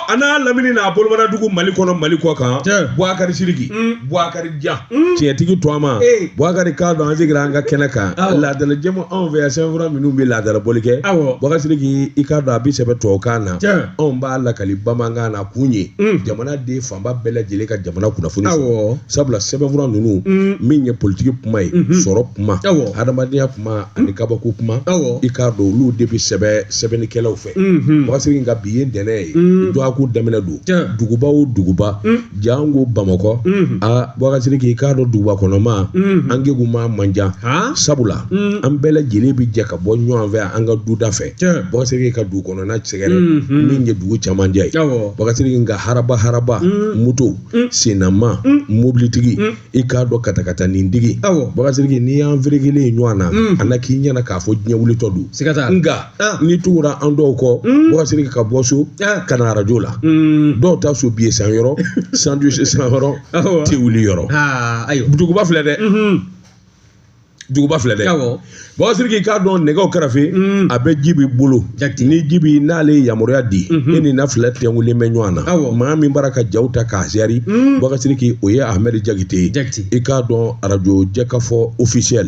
A n'a lamini n'a bolomanadugu, Mali kɔnɔ, Mali kɔ kan. Bubakari Siriki, Bubakari Jan, tiɲɛtigi tɔgɔma. Bubakari, k'a dɔn an sigira an ka kɛnɛ kan. Laadala jɛmu anw fɛ yan, sɛbɛnfura minnu bɛ laadala bɔli kɛ. Bubakari Siriki, i k'a dɔn a bɛ sɛbɛn tubabukan na. Anw b'a lakali bamanankan na. Kun ye jamana den fanba bɛɛ lajɛlen ka jamana kunnafoni sɔrɔ, sabula sɛbɛnfura ninnu, min ye politiki kuma ye, sɔrɔ kuma, hadamadenya kuma ani kabako kuma, i k'a dɔn olu de bɛ sɛbɛn sɛbɛnnikɛlaw fɛ. Bubakari Siriki, nka bi ye ntɛnɛn ye, dɔgɔkun daminɛ don. Duguba o duguba, janko Bamakɔ, a Bubakari Siriki, i k'a dɔn duguba kɔnɔma an kegunma man ca, sabula an bɛɛ lajɛlen bɛ jɛ ka bɔ ɲɔgɔn fɛ an ka duda fɛ. Bubakari Siriki, ka dugu kɔnɔna sɛgɛrɛ, min ye dugu camancɛ ye. Bubakari Siriki, nka haraba haraba, moto sennama, mobilitigi, i k'a dɔn katakatanin-tigi, Bubakari Siriki, n'i y'an ferekelen ye ɲɔgɔn na, a na k'i ɲɛna k'a fɔ diɲɛ wulitɔ don. Nka n'i tugura an dɔw kɔ, Bubakari Siriki, ka bɔ so ka na arajo la, dɔw ta so biye san yɔrɔ, sandwich san yɔrɔ, te wuli yɔrɔ. Duguba filɛ dɛ, duguba filɛ dɛ. Bubakari Siriki, k'a dɔn nɛgɛw kɛrɛfɛ a bɛ Jibi bolo. Ni Jibi n'ale ye yamaruya di, e ni na fila tɛnkulen bɛ ɲɔgɔn na. Maa min b'ara ka jaw ta k'a seri, Bubakari Siriki, o ye Ahmed Jakite ye. I k'a dɔn arajo Jɛkafɔ officiel,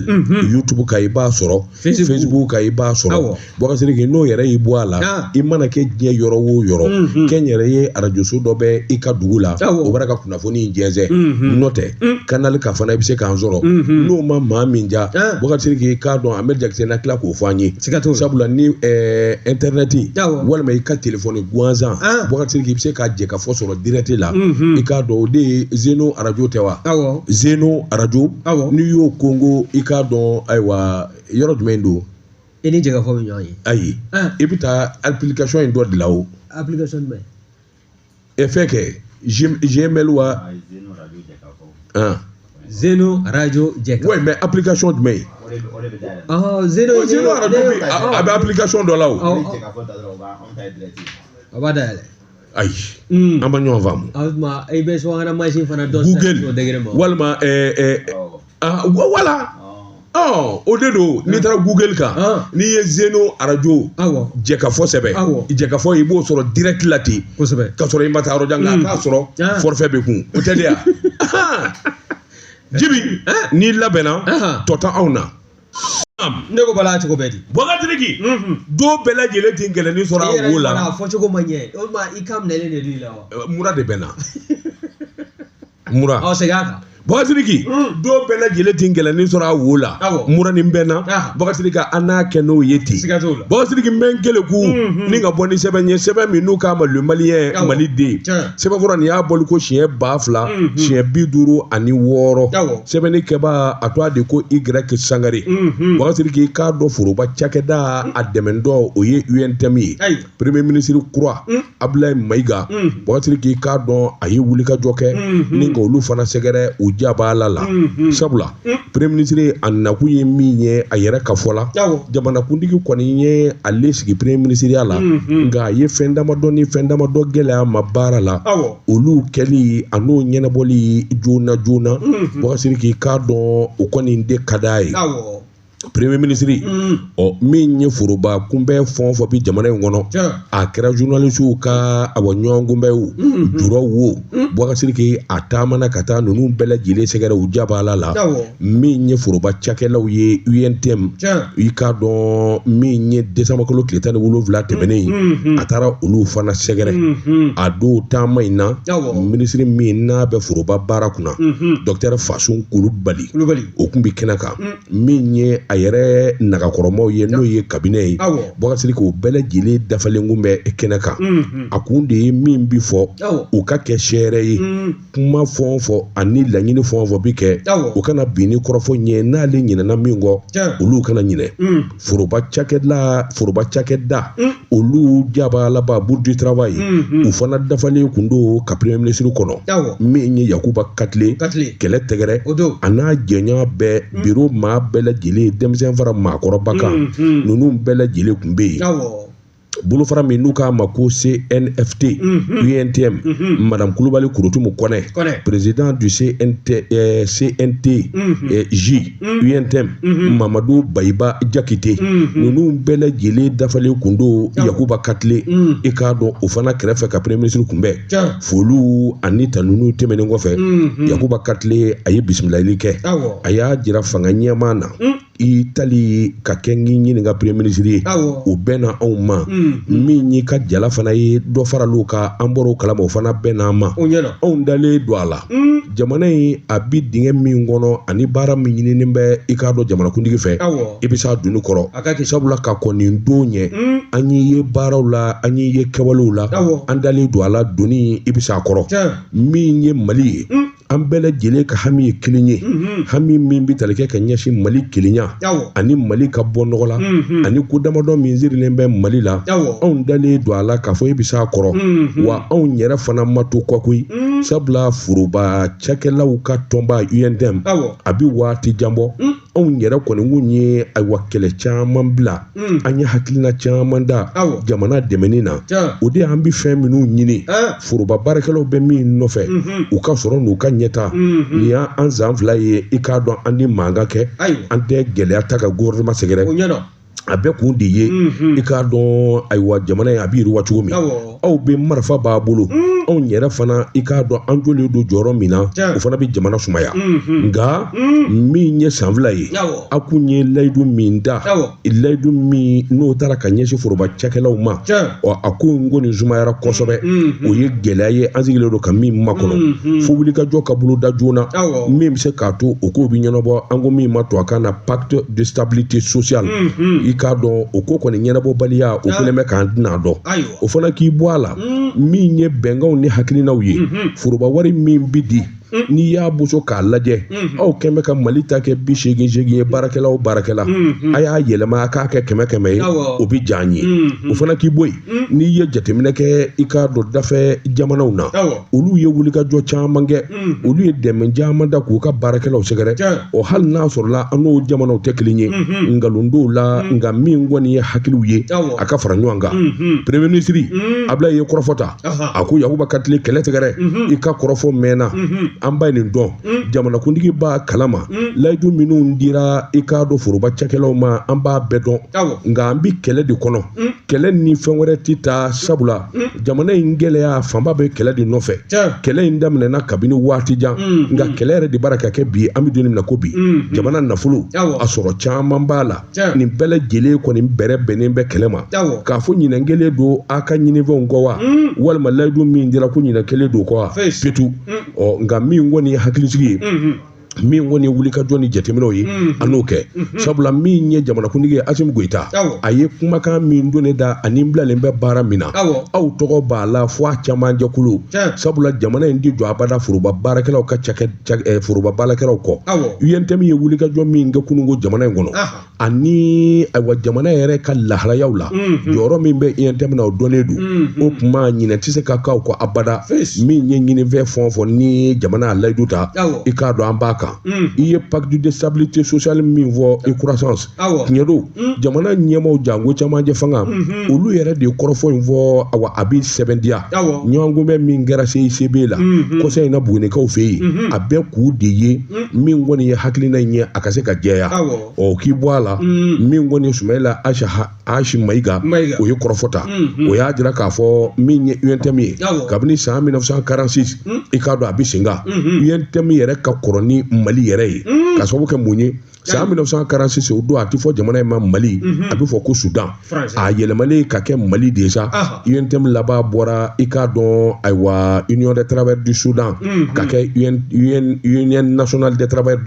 YouTube kan i b'a sɔrɔ, Facebook kan i b'a sɔrɔ. Bubakari Siriki, n'o yɛrɛ y'i bɔ a la, i mana kɛ diɲɛ yɔrɔ o yɔrɔ, kɛnyɛrɛye arajoso dɔ bɛ i ka dugu la, o b'a ka kunnafoni in jɛnsɛn. N'o tɛ, canal kan fana i bɛ se k'an sɔrɔ. N'o ma maa min ja, Bubakari Siriki, k'a dɔn Ahmed Jakite na tila k'o fɔ an ye, sabula ni intɛrɛnɛti walima i ka telefɔni gansan, Bubakari Siriki, i bɛ se ka Jɛkafɔ sɔrɔ direct la. I k'a dɔn o de ye Zeno arajo tɛ wa? Zeno arajo, n'i y'o kongo, i k'a dɔn ayiwa yɔrɔ jumɛn don? I ni Jɛkafɔ bɛ ɲɔgɔn ye. Ayi, i bɛ taa application in dɔ dilan o. Application jumɛn? E fɛn kɛ Gmail wa? Zeno radio Jɛka. Oui, mais application jumɛn ye? Zeno. Zeno radio bɛ, a bɛ application dɔ la o. A b'a dayɛlɛ. Ayi, an ma ɲɔgɔn faamu. I bɛ subahana mansin fana dɔn. Google walima wala o de don. N'i taara Google kan, n'i ye Zeno arajo Jɛkafɔ sɛbɛn, Jɛkafɔ, i b'o sɔrɔ direct la ten. Ka sɔrɔ i ma taa yɔrɔ jan, nka a k'a sɔrɔ forfait bɛ kun o tɛ de yan. Jibi, n'i labɛnna, tɔ tɛ anw na. Ne ko bala cogo bɛɛ di. Bubakari Siriki, don bɛɛ lajɛlen tɛ gɛlɛnni sɔrɔ a wo la. A fɔ cogo ma ɲɛ o ma, i kan minɛlen de don i la wa? Mura de bɛ na, mura. Ɔ, segin a kan. Bubakari Siriki, don bɛɛ lajɛlen tɛ gɛlɛnni sɔrɔ a wo la. Mura nin bɛ na, Bubakari Siriki, an n'a kɛ n'o ye ten. Bubakari Siriki, n bɛ n keleku ni ka bɔ ni sɛbɛn ye, sɛbɛn min n'u k'a ma Le Malien, Maliden. Sɛbɛnfura nin y'a bɔli ko siɲɛ 2000 siɲɛ 56. Sɛbɛnni kɛbaa, a tɔgɔ de ko Y Sangare. Bubakari Siriki, k'a dɔn foroba cakɛda a dɛmɛtɔ, o ye UNTM ye. Premier ministre kura Abdoulaye Mayiga, Bubakari Siriki, k'a dɔn a ye wulikajɔ kɛ ni ka olu fana sɛgɛrɛ u jabaala la, sabula premier ministre a nakun ye min ye, a yɛrɛ ka fɔ la, jamanakuntigi kɔni ye ale sigi premier ministreya la, nka a ye fɛn damadɔ ni fɛn damadɔ gɛlɛya ma baara la, olu kɛli a n'o ɲɛnabɔli joona joona, Bubakari Siriki, k'a dɔn o kɔni de ka d'a ye. Premier ministre, ɔ, min ye foroba kunbɛn fɛn o fɛn bi jamana in kɔnɔ, a kɛra journalistew ka awɔ ɲɔgɔn kunbɛn o, juraw wo, Bubakari Siriki, a taamana ka taa ninnu bɛɛ lajɛlen sɛgɛrɛ u jabaala la. Min ye foroba cakɛlaw ye, UNTM, i k'a dɔn min ye décembre kalo tile 17 tɛmɛnen, a taara olu fana sɛgɛrɛ. A don taama in na, minisiri min n'a bɛ foroba baara kunna, docteur Fasun Kulubali, o tun bɛ kɛnɛ kan. Min ye a yɛrɛ nagakɔrɔmaw ye, n'o ye cabinet ye, Bubakari Siriki, o bɛɛ lajɛlen dafalen kun bɛ kɛnɛ kan. A kun de ye min bi fɔ, u ka kɛ sɛɛrɛ ye, kuma fɛn o fɛn ani laɲini fɛn o fɛn bi kɛ, u kana bin ni kɔrɔfɔ ɲɛ n'ale ɲinɛna min kɔ, olu kana ɲinɛ. Foroba cakɛda, foroba cakɛda olu jabalaba, Bourse du travail, u fana dafalen kun don ka premier ministre kɔnɔ. Min ye Yakuba Katile kɛlɛ tɛgɛrɛ, a n'a jɛɲɔgɔn bɛɛ, bureau maa bɛɛ lajɛlen, denmisɛn fara maakɔrɔba kan, ninnu bɛɛ lajɛlen kun bɛ yen. Bolofara min n'u k'a ma ko CNFT, UNTM, Madame Kulubali Kurutumu Kɔnɛ, président du CNT, CNT J, UNTM, Mamadu Bayiba Jakite, ninnu bɛɛ lajɛlen dafalen kun don Yakuba Katile, i k'a dɔn o fana kɛrɛfɛ ka premier ministre kunbɛn. Foliw ani tanuniw tɛmɛnen kɔfɛ, Yakuba Katile a ye bisimilayili kɛ, a y'a jira fanga ɲɛmaa na i tali ka kɛ n k'i ɲininka premier ministre ye, o bɛnna anw ma. Min y'i ka jala fana ye, dɔ faral'o kan, an bɔr'o kalama, o fana bɛnna an ma. Anw dalen don a la, jamana in a bi dingɛ min kɔnɔ ani baara min ɲininen bɛ, i k'a dɔn jamanakuntigi fɛ, i bɛ s'a donni kɔrɔ, sabula ka kɔn nin don ɲɛ, an y'i ye baaraw la, an y'i ye kɛwalew la, an dalen don a la, donni i bɛ s'a kɔrɔ. Min ye Mali ye, an bɛɛ lajɛlen ka hami ye kelen ye, hami min bɛ tali kɛ ka ɲɛsin Mali kelenya ani Mali ka bɔ nɔgɔ la ani ko damadɔ min sirilen bɛ Mali la. Anw dalen don a la k'a fɔ e bɛ s'a kɔrɔ, wa anw yɛrɛ fana ma to kɔ koyi, sabula foroba cakɛlaw ka tɔnba UNTM a bɛ waati jan bɔ, anw yɛrɛ kɔni kun ye ayiwa kɛlɛ caman bila, an ye hakilina caman da jamana dɛmɛni na. O de y'an bɛ fɛn minnu ɲini, foroba baarakɛlaw bɛ min nɔfɛ, u ka sɔrɔ n'u ka ɲɛta. Nin y'an san 2 ye, i k'a dɔn an ni mankan kɛ, an tɛ gɛlɛya ta ka gouvernement sɛgɛrɛ. A bɛɛ kun de ye, i k'a dɔn ayiwa jamana in a bɛ yiriwa cogo min, aw bɛ marifa b'a bolo, anw yɛrɛ fana i k'a dɔn an jɔlen don jɔyɔrɔ min na, o fana bɛ jamana sumaya. Nka min ye san 2 ye, a kun ye layidu min da, layidu min n'o taara ka ɲɛsin foroba cakɛlaw ma, ɔ a ko in kɔni sumayara kosɛbɛ. O ye gɛlɛya ye an sigilen don ka min makɔnɔ, fo wulikajɔ ka bolo da joona, min bɛ se k'a to o ko bɛ ɲɛnabɔ. An ko min ma to a kan na pacte de stabilité sociale, i k'a dɔn o ko kɔni ɲɛnabɔbaliya o kɛlen bɛ k'an tɛna dɔn. O fana k'i bɔ a la, min ye bɛnkanw ni hakilinaw ye, foroba wari min bɛ di, n'i y'a boso k'a lajɛ, aw kɛn bɛ ka Mali ta kɛ 88 ye, baarakɛla o baarakɛla, a y'a yɛlɛma a k'a kɛ 100 100 ye, o bɛ diya an ye. O fana k'i bɔ yen, n'i ye jateminɛ kɛ, i k'a dɔn dafɛ jamanaw na, olu ye wulikajɔ caman kɛ, olu ye dɛmɛ caman da k'u ka baarakɛlaw sɛgɛrɛ. Ɔ hali n'a sɔrɔla an n'o jamanaw tɛ kelen ye, nkalon t'o la, nka min kɔni ye hakiliw ye, a ka fara ɲɔgɔn kan. Premier ministre Abulaye ye kɔrɔfɔ ta, a ko Yakuba Katile kɛlɛ tigɛrɛ, i ka kɔrɔfɔ mɛnna, an ba nin dɔn, jamanakuntigi b'a kalama, layidu minnu dira i k'a dɔn foroba cakɛlaw ma, an b'a bɛɛ dɔn, nka an bi kɛlɛ de kɔnɔ, kɛlɛ ni fɛn wɛrɛ tɛ taa, sabula jamana in gɛlɛya fanba bɛ kɛlɛ de nɔfɛ. Kɛlɛ in daminɛna kabini waati jan, nka kɛlɛ yɛrɛ de baara ka kɛ bi, an bɛ don min na ko bi, jamana nafolo a sɔrɔ caman b'a la, nin bɛɛ lajɛlen kɔni bɛrɛ bɛnnen bɛ kɛlɛ ma. K'a fɔ ɲinɛ kelen don a ka ɲinifɛnw kɔ wa, walima layidu min dira ko ɲinɛ kelen don kɔ wa, petu. Ɔ nka min kɔni ye hakilisigi ye, min kɔni ye wulikajɔ ni jateminɛw ye, an n'o kɛ, sabula min ye jamanakuntigi ye Asimi Goyita, a ye kumakan min don ne da ani n bilalen bɛ baara min na, aw tɔgɔ b'a la fo a caman jɛkulu, sabula jamana in ti jɔ abada foroba baarakɛlaw ka cakɛ foroba baarakɛlaw kɔ. UNTM ye wulikajɔ min kɛ kununko jamana in kɔnɔ, ani ayiwa jamana yɛrɛ ka lahalayaw la, jɔyɔrɔ min bɛ UNTM na o dɔnnen don. O kuma ɲinɛ tɛ se ka k'aw kɔ abada. Min ye ɲinifɛn fɛn o fɛn ni jamana y'a layidu ta, i k'a dɔn an b'a kan. I ye pacte de stabilité sociale min fɔ i croissance, tiɲɛ don, jamana ɲɛmaaw janko camancɛ fanga, olu yɛrɛ de ye kɔrɔfɔ in fɔ, awa a bɛ sɛbɛntiya. Ɲɔgɔnkunbɛn min kɛra CICB la kɔsa in na Bugunikaw fɛ yen, a bɛɛ k'u de ye min kɔni ye hakilina in ye a ka se ka jɛya. Ɔ k'i bɔ a la, min kɔni ye Sumayila Ashi Mayiga, o ye kɔrɔfɔ ta, o y'a jira k'a fɔ min ye UNTM ye kabini san 1946, i k'a dɔn a bɛ sen kan. UNTM yɛrɛ ka kɔrɔ ni Mali yɛrɛ ye, ka sababu kɛ mun ye, san 1946 o don a tɛ fɔ jamana in ma Mali, a bɛ fɔ ko Sudan, a yɛlɛmalen ka kɛ Mali de sa. UNTM laban bɔra i k'a dɔn ayiwa Union des travailleurs du Soudan ka kɛ Union nationale des travailleurs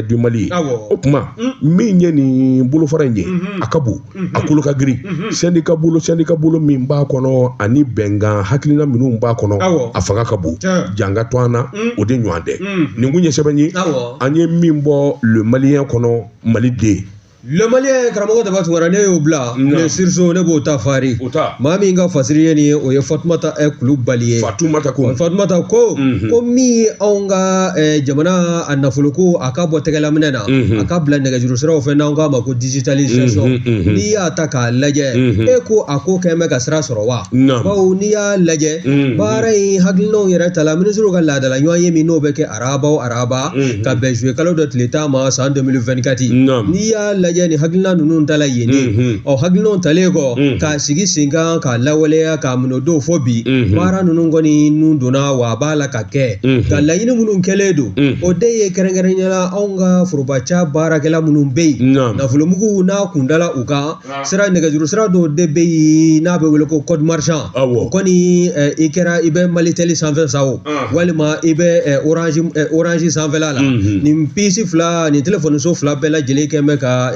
du Mali. O tuma min ye nin bolofara in ye, a ka bon, a kolo ka girin, syndicat bolo min b'a kɔnɔ ani bɛnkan hakilina minnu b'a kɔnɔ, a fanga ka bon, janga to an na o de ɲɔgɔn tɛ. Nin kun ye sɛbɛn ye an ye min bɔ Le Malien kɔnɔ, Mali den. Le Malien karamɔgɔ Daba Tunkara ne y'o bila Naam. Le Sursaut ne b'o ta fari O ta. Maa min ka fasiri ye nin ye, o ye Fatumata Kulubali ye. Fatumata ko. Fatumata ko ko min ye anw ka jamana a nafoloko a ka bɔ tɛgɛlaminɛ na, a ka bila nɛgɛjuru siraw fɛ, n'an k'a ma ko digitalisation. N'i y'a ta k'a lajɛ, e ko a ko kɛn bɛ ka sira sɔrɔ wa? Naam. Bawo n'i y'a lajɛ, baara in hakilinaw yɛrɛ ta la, minisiriw ka laadala ɲɔgɔn ye min n'o bɛ kɛ araba o araba ka bɛn juillet kalo dɔ tile 10 ma san 2024. Naam. N'i y'a lajɛ ni hakilina ninnu ta la yen de, ɔ hakilinaw talen kɔ k'a sigi sen kan k'a lawaleya k'a minɛ o don fo bi, baara ninnu kɔni nun donna wa a b'a la ka kɛ. Nka laɲini minnu kɛlen don, o de ye kɛrɛnkɛrɛnnenya la anw ka forobaca baarakɛla minnu bɛ yen, Naam. nafolomugu n'a kundala u kan, sira nɛgɛjuru sira dɔw de bɛ yen n'a bɛ wele ko code marchand. Awɔ. O kɔni i kɛra i bɛ Malitel sanfɛ sa o, walima i bɛ Orange sanfɛla la, nin puce fila nin telefɔni so fila bɛɛ lajɛlen kɛn bɛ ka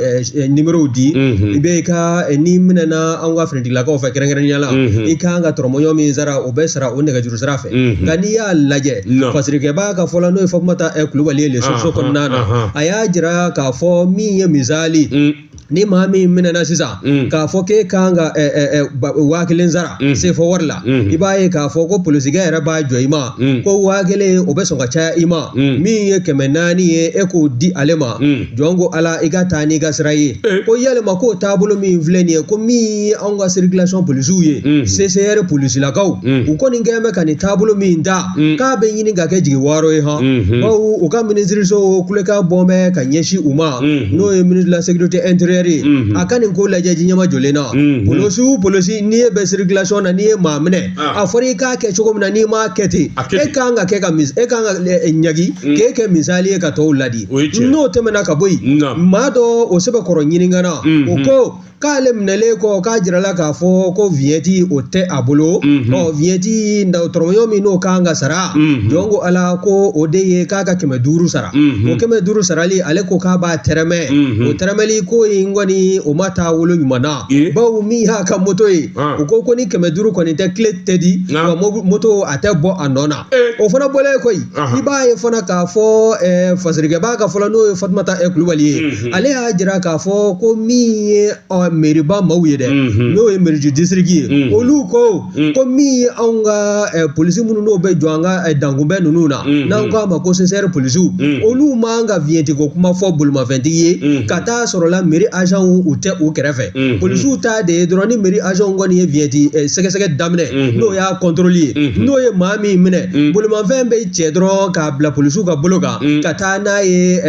numéro di. I bɛ i ka n'i minɛna anw ka finitigilakaw fɛ kɛrɛnkɛrɛnnenya la, i kan ka tɔrɔmɔɲɔ min sara, o bɛ sara o nɛgɛjuru sira fɛ. Nka n'i y'a lajɛ, Naam. fasirikɛbaa ka fɔ la, n'o ye Fatumata Kulubali ye Le Sursaut kɔnɔna na, a y'a jira k'a fɔ min ye misali, ni maa min minɛna sisan k'a fɔ k'e kan ka 1000 sara sefa wari la, i b'a ye k'a fɔ ko polisikɛ yɛrɛ b'a jɔ i ma ko 1000 o bɛ sɔn ka caya i ma, min ye 400 ye e k'o di ale ma, jɔn ko Ala i ka taa n'i ka sira ye. Ko yalima k'o taabolo min filɛ nin ye, ko min ye anw ka circulation polisiw ye, CCR polisilakaw, u kɔni kɛn bɛ ka nin taabolo min ta, k'a bɛ ɲini ka kɛ jigi waaro ye han, bawo u ka minisiriso kulekan bɔ bɛ ka ɲɛsin u ma, n'o ye ministre de la sécurité intérieure ye, a ka nin ko lajɛ ji ɲɛma jɔlen na. Polisi o polisi, n'i ye bɛ circulation na, n'i ye maa minɛ, a fɔra i k'a kɛ cogo min na, n'i m'a kɛ ten, A kɛ e ten. kan ka kɛ ka mis e kan ka ɲagi k'e kɛ misali ye ka tɔw ladi. O ye tiɲɛ. N'o tɛmɛna ka bɔ yen, Naam. maa dɔ o sɛbɛkɔrɔ ɲininkana, o ko k'ale minɛlen kɔ k'a jirala k'a fɔ ko vignette o tɛ a bolo. Ɔ vignette tɔrɔmɔɲɔ min n'o kan ka sara, jɔn ko Ala ko o de ye k'a ka 500 sara. O 500 sarali, ale ko k'a b'a tɛrɛmɛ. O tɛrɛmɛli ko in kɔni o ma taa wolo ɲuman na, bawo min y'a ka moto ye, o ko ko ni 500 kɔni tɛ, clé tɛ di, wa moto a tɛ bɔ a nɔ na. O fana bɔlen koyi, i b'a ye fana k'a fɔ fasirikɛbaa ka fɔlɔ, n'o ye Fatumata Kulubali ye, ale y'a jira k'a fɔ ko min ye meriba maaw ye dɛ, n'o ye meriji district ye, olu ko ko min ye anw ka polisi minnu n'o bɛ jɔ an ka dankunbɛn ninnu na, n'an k'a ma ko CCR polisiw, olu man ka vignette ko kuma fɔ bolimafɛntigi ye ka taa sɔrɔ la mairie agent u tɛ u kɛrɛfɛ. Polisiw ta de ye dɔrɔn, ni mairie agent kɔni ye vignette sɛgɛsɛgɛ daminɛ, n'o y'a contrôle ye, n'o ye maa min minɛ, bolimafɛn bɛ cɛ dɔrɔn k'a bila polisiw ka bolo kan ka taa n'a ye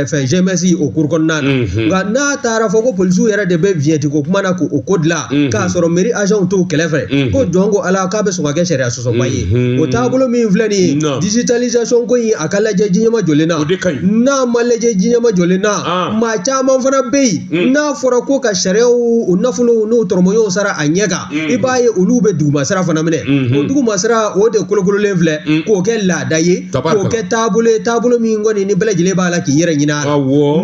fɛn GMS o cour kɔnɔna na. Nka n'a taara fɔ ko polisiw yɛrɛ de bɛ vignette ko kuma na k'o ko dilan k'a sɔrɔ mairie agent t'o kɛrɛfɛ, ko jɔn ko Ala k'a bɛ sɔn ka kɛ sariya sɔsɔba ye. O taabolo min filɛ nin ye, digitalisation ko in, a ka lajɛ ji ɲɛma jɔlen na. N'a ma lajɛ ji ɲɛma jɔlen na, maa caman fana bɛ yen n'a fɔra ko ka sariyaw o nafolow n'o tɔrɔmɔɲɔgɔnw sara a ɲɛ kan, i b'a ye olu bɛ duguma sira fana minɛ. O duguma sira o de kolokololen filɛ k'o kɛ laada ye, k'o kɛ taabolo ye, taabolo min kɔni ni bɛɛ lajɛlen b'a la k'i yɛrɛ ɲini a la.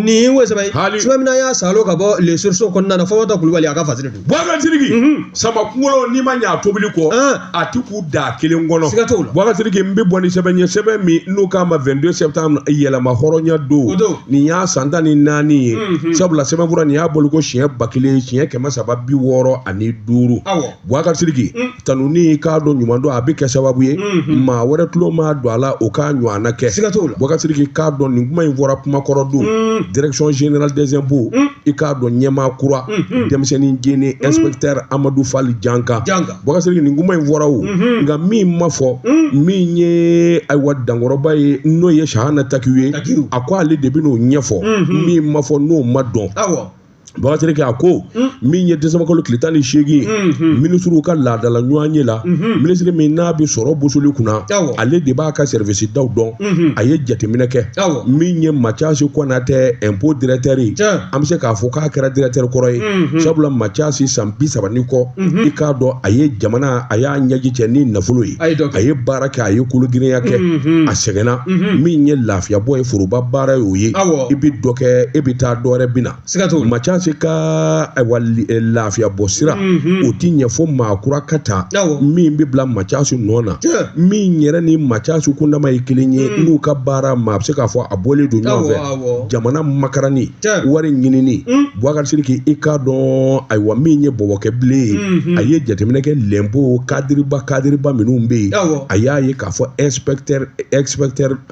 Nin wo sɛbɛn sɛbɛn min y'a salo ka bɔ Le Sursaut kɔnɔna na, Fatumata Kulubali a ka fasiri don. Boubacar Sidiki, sama kunkolo n'i ma ɲɛ a tobili kɔ, a ti k'u da kelen kɔnɔ. Siga t'o la. Boubacar Sidiki, n bɛ bɔ ni sɛbɛn ye, sɛbɛn min n'u k'a ma 22 septembre yɛlɛma hɔrɔnya don, nin y'a san 14 ye, sabula sɛbɛnfura nin y'a bolo ko siɲɛ 1000 siɲɛ 365. Boubacar Sidiki, tanuni k'a dɔn ɲuman don, a bɛ kɛ sababu ye maa wɛrɛ tulo ma don a la o k'a ɲɔgɔnna kɛ. Siga t'o la. Boubacar Sidiki k'a dɔn nin kuma in fɔra kuma kɔrɔ don, direction générale des impôts, i k'a dɔn ɲɛmaa kura denmisɛnnin jeni inspecteur Amadou Fall Janka. Boubacar Sidiki, nin kuma in fɔra o, nka min ma fɔ, min ye ayiwa dankɔrɔba ye, n'o ye Sahana Takiw ye, a ko ale de bɛ n'o ɲɛfɔ, min ma fɔ n'o ma dɔn. Boubacar Sidiki a ko min ye décembre kalo tile 18 ye, minisiriw ka laadala ɲɔgɔn ye la, minisiri min n'a bɛ sɔrɔ bosoli kunna, ale de b'a ka service daw dɔn, a ye jateminɛ kɛ. Min ye Mathias Konatɛ impôt directeur ye, an bɛ se k'a fɔ k'a kɛra directeur kɔrɔ ye, sabula Mathias san 30 ni kɔ, i k'a dɔn a ye jamana a y'a ɲɛji cɛ ni nafolo ye, a ye baara kɛ, a ye kologirinya kɛ, a sɛgɛnna. Min ye lafiyabɔ ye, foroba baara y'o ye, i bɛ dɔ kɛ, e bɛ taa dɔ wɛrɛ bɛ na. Mathias Mathias ka ayiwa lafiya bɔ sira o ti ɲɛ fo maa kura ka ta min bɛ bila Mathias nɔ na, min yɛrɛ ni Mathias kundama ye kelen ye, n'u ka baara maa bɛ se k'a fɔ a bɔlen don ɲɔgɔn fɛ, jamana makarani, wari ɲinini. Boubacar Sidiki, i k'a dɔn ayiwa min ye bɔbɔkɛ bilen ye, a ye jateminɛ kɛ lɛnpo kadiriba minnu bɛ yen, a y'a ye k'a fɔ inspecteur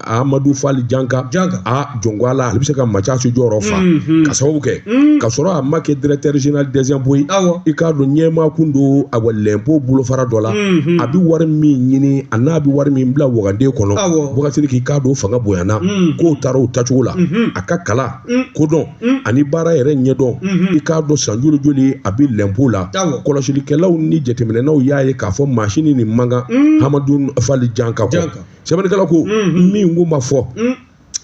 Amadu Fali Janka, a jɔnko ala, ale bɛ se ka Mathias jɔyɔrɔ fa, ka sababu kɛ ka sɔrɔ a ma kɛ directeur général des impôts ye. I k'a dɔn ɲɛmaa kun don awa lɛnpo bolofara dɔ la, a bɛ wari min ɲini a n'a bɛ wari min bila wagande kɔnɔ. Boubacar Sidiki, i k'a dɔn fanga bonyana, k'o taara o tacogo la, a ka kalan kodɔn ani baara yɛrɛ ɲɛdɔn, i k'a dɔn san joli joli a bɛ lɛnpo la. Kɔlɔsilikɛlaw ni jateminɛnaw y'a ye k'a fɔ maasini nin man kan Amadu Fali Janka kɔ. Sɛbɛnnikɛla ko min ko ma fɔ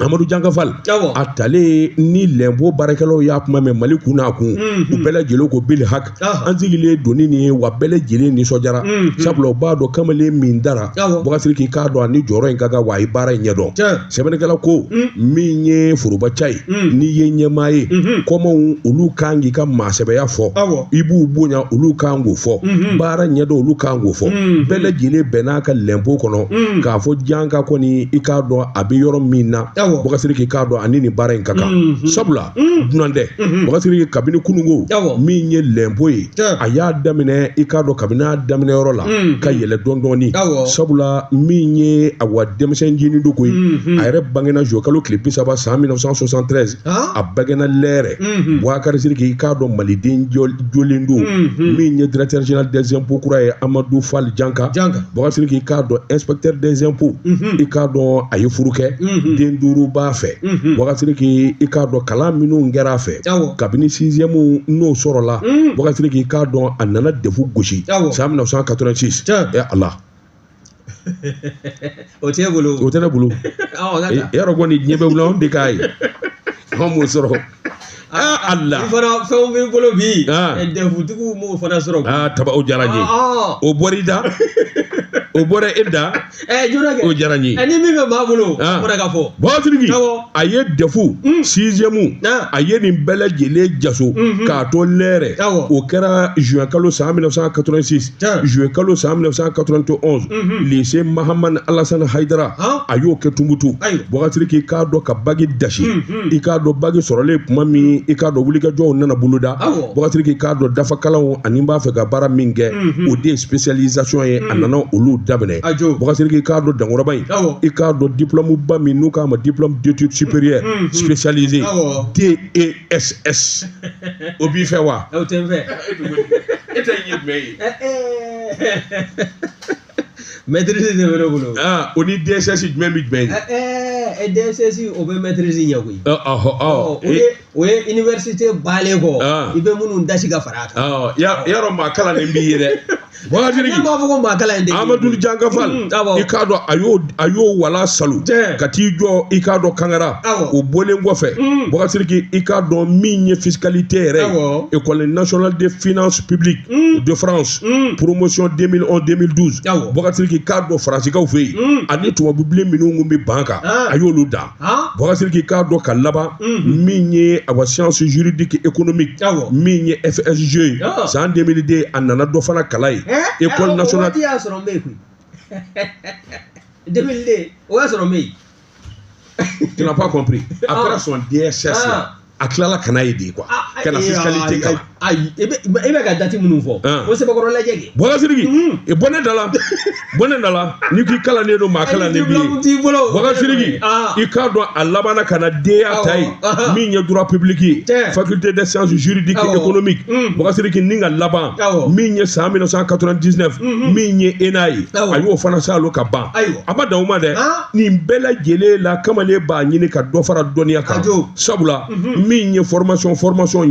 Amadu Janka Fali, a talen ni lɛnpo baarakɛlaw y'a kuma mɛn Mali kun n'a kun, u bɛɛ lajɛlen ko bil hak, an sigilen doni nin ye, wa bɛɛ lajɛlen nisɔndiyara, sabula u b'a dɔn kamalen min dara Boubacar Sidiki, i k'a dɔn a ni jɔyɔrɔ in ka kan, wa a ye baara in ɲɛdɔn. Sɛbɛnnikɛla ko min ye forobaca ye, n'i ye ɲɛmaa ye, kɔmaw olu kan k'i ka maasɛbɛya fɔ, i b'u bonya, olu kan k'o fɔ, baara ɲɛdɔn olu kan k'o fɔ. Bɛɛ lajɛlen bɛnn'a ka lɛnpo kɔnɔ k'a fɔ Janka kɔni, i k'a dɔn a bɛ yɔrɔ min na. Boubacar Sidiki, i k'a dɔn ani nin baara in ka kan, sabula dunan tɛ. Boubacar Sidiki, kabini kununko min ye lɛnpo ye, a y'a daminɛ, i k'a dɔn kabini a daminɛ yɔrɔ la ka yɛlɛ dɔɔni dɔɔni, sabula min ye awa denmisɛn jinin don koyi. A yɛrɛ bangena juillet kalo tile 30 san 1973, a bangena Lɛrɛ. Boubacar Sidiki, i k'a dɔn maliden jolen don. Min ye directeur général des impôts kura ye, Amadou Fall Janka, Boubacar Sidiki, i k'a dɔn inspecteur des impôts, i k'a dɔn a ye furu kɛ, den 5 b'a fɛ. Boubacar Sidiki, i k'a dɔn kalan minnu kɛra a fɛ kabini 6e n'o sɔrɔla, Boubacar Sidiki, i k'a dɔn a nana DEF gosi san 1986. Ɛ Ala, o t'e bolo, o tɛ ne bolo. Yarɔ kɔni diɲɛ bɛ wuli, anw de k'a ye, anw m'o sɔrɔ. Allah, i fana fɛnw b'i bolo bi, DEF-tigiw m'o fana sɔrɔ. Taba, o diyara n ye, o bɔra i da, o bɔra e da. Jona kɛ, o diyara n ye. Ni min bɛ maa bolo, o fana ka fɔ. Boubacar Sidiki, a ye DEF 6e, a ye nin bɛɛ lajɛlen jaso k'a to Lɛrɛ. O kɛra juin kalo san 1986, juillet kalo san 1991, lycée Mahamane Alassane Haidara, a y'o kɛ Tumutu. Boubacar Sidiki, i k'a dɔn ka bac dasi, i k'a dɔn bac sɔrɔlen tuma min, i k'a dɔn wulikajɔw nana boloda. Boubacar Sidiki, i k'a dɔn dafakalanw ani n b'a fɛ ka baara min kɛ, o de ye spécialisation ye, a nana olu daminɛ. Boubacar Sidiki, i k'a dɔn dankɔrɔba in, i k'a dɔn diplôme ba min n'u k'a ma diplôme d'études supérieures spécialisé, DESS, o b'i fɛ wa? O tɛ n fɛ. E ta ye jumɛn ye? Maîtrise de bɛ ne bolo. O ni DSS jumɛn bɛ jumɛn ye? DSS o bɛ maîtrise ɲɛ koyi. O ye université balen kɔ, i bɛ minnu dasi ka fara a kan. Yarɔ maa kalannen b'i ye dɛ. Boubacar Sidiki, ne b'a fɔ ko maa kalan in tɛ. Amadu Janka Fall, i k'a dɔn a y'o wala salu ka t'i jɔ, i k'a dɔn Kangara. O bɔlen kɔfɛ, Boubacar Sidiki, i k'a dɔn min ye fiscalité yɛrɛ ye, École nationale de finances publiques de France, promotion 2011-2012. Boubacar Sidiki, i k'a dɔn Faransikaw fɛ yen, ani tubabu bilen minnu kun bɛ ban kan, a y'olu da. Boubacar Sidiki, i k'a dɔn ka laban min ye awa science juridique économique, min ye FSG ye, san 2002, a nana dɔ fana kalan ye. École nationale. O waati y'a sɔrɔ n bɛ yen koyi. 2002, o y'a sɔrɔ n bɛ yen. Tu n'as pas compris. Après son DSS là, a tilala ka n'a ye de quoi. Ka na fiscalité kalan. Ayi, e bɛ ka date minnu fɔ, o sɛbɛkɔrɔ lajɛ kɛ. Boubacar Sidiki, bɔ ne da la, bɔ ne da la, n'i k'i kalannen don, maa kalannen b'i ye. Boubacar Sidiki, i k'a dɔn a labanna ka na DEA ta ye, min ye droit public ye, faculté des sciences juridiques et économiques. Boubacar Sidiki, ni ka laban min ye san 1999, min ye ENA ye, a y'o fana salo ka ban. A ma dan o ma dɛ, nin bɛɛ lajɛlen la, kamalen b'a ɲini ka dɔ fara dɔnniya kan, sabula min ye formation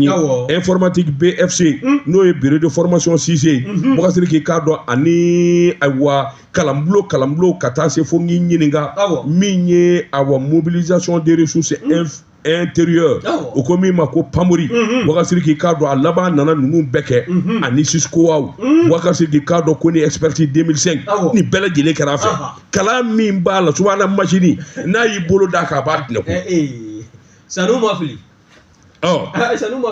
ye, informatique BFC, n'o ye bureau de formation Cissé. Boubacar Sidiki, k'a dɔn ani ayiwa kalanbulon ka taa se fo n k'i ɲininka min ye awa mobilisation des ressources intérieures, o ko min ma ko PAMORI. Boubacar Sidiki, k'a dɔn a laban nana ninnu bɛɛ kɛ ani Cisco. Boubacar Sidiki, k'a dɔn ko ni expertise 2005, nin bɛɛ lajɛlen kɛra a fɛ. Kalan min b'a la, subahana machine n'a y'i bolo d'a kan, a b'a tɛnɛ ko. Sanu ma fili. Ɔ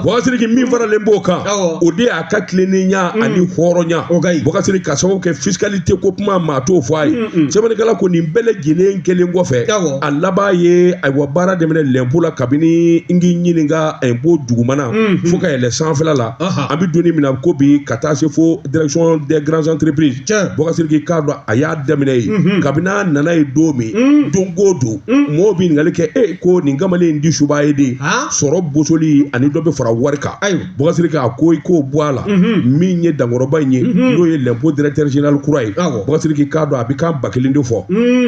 Boubacar Sidiki, min faralen b'o kan, o de y'a ka tilennenya ani hɔrɔnya. Boubacar Sidiki, ka sababu kɛ fiscalité ko kuma, maa t'o fɔ a ye. Sɛbɛnnikɛla ko nin bɛɛ lajɛlen kɛlen kɔfɛ, a laban ye ayiwa baara daminɛ lɛnpo la, kabini n k'i ɲininka impôt dugumana fo ka yɛlɛ sanfɛla la. An bɛ don min na ko bi, ka taa se fo direction des grandes entreprises. Boubacar Sidiki, k'a dɔn a y'a daminɛ yen kabini a nana ye don min, don o don mɔgɔw bɛ ɲininkali kɛ e ko nin kamalen in di suba ye de sɔrɔ bosoli ani dɔ bɛ fara wari kan. Boubacar Sidiki, a ko i k'o bɔ a la, min ye dankɔrɔba in ye, n'o ye lɛnpo directeur général kura ye. Boubacar Sidiki, k'a dɔn a bɛ kan 1000 de fɔ: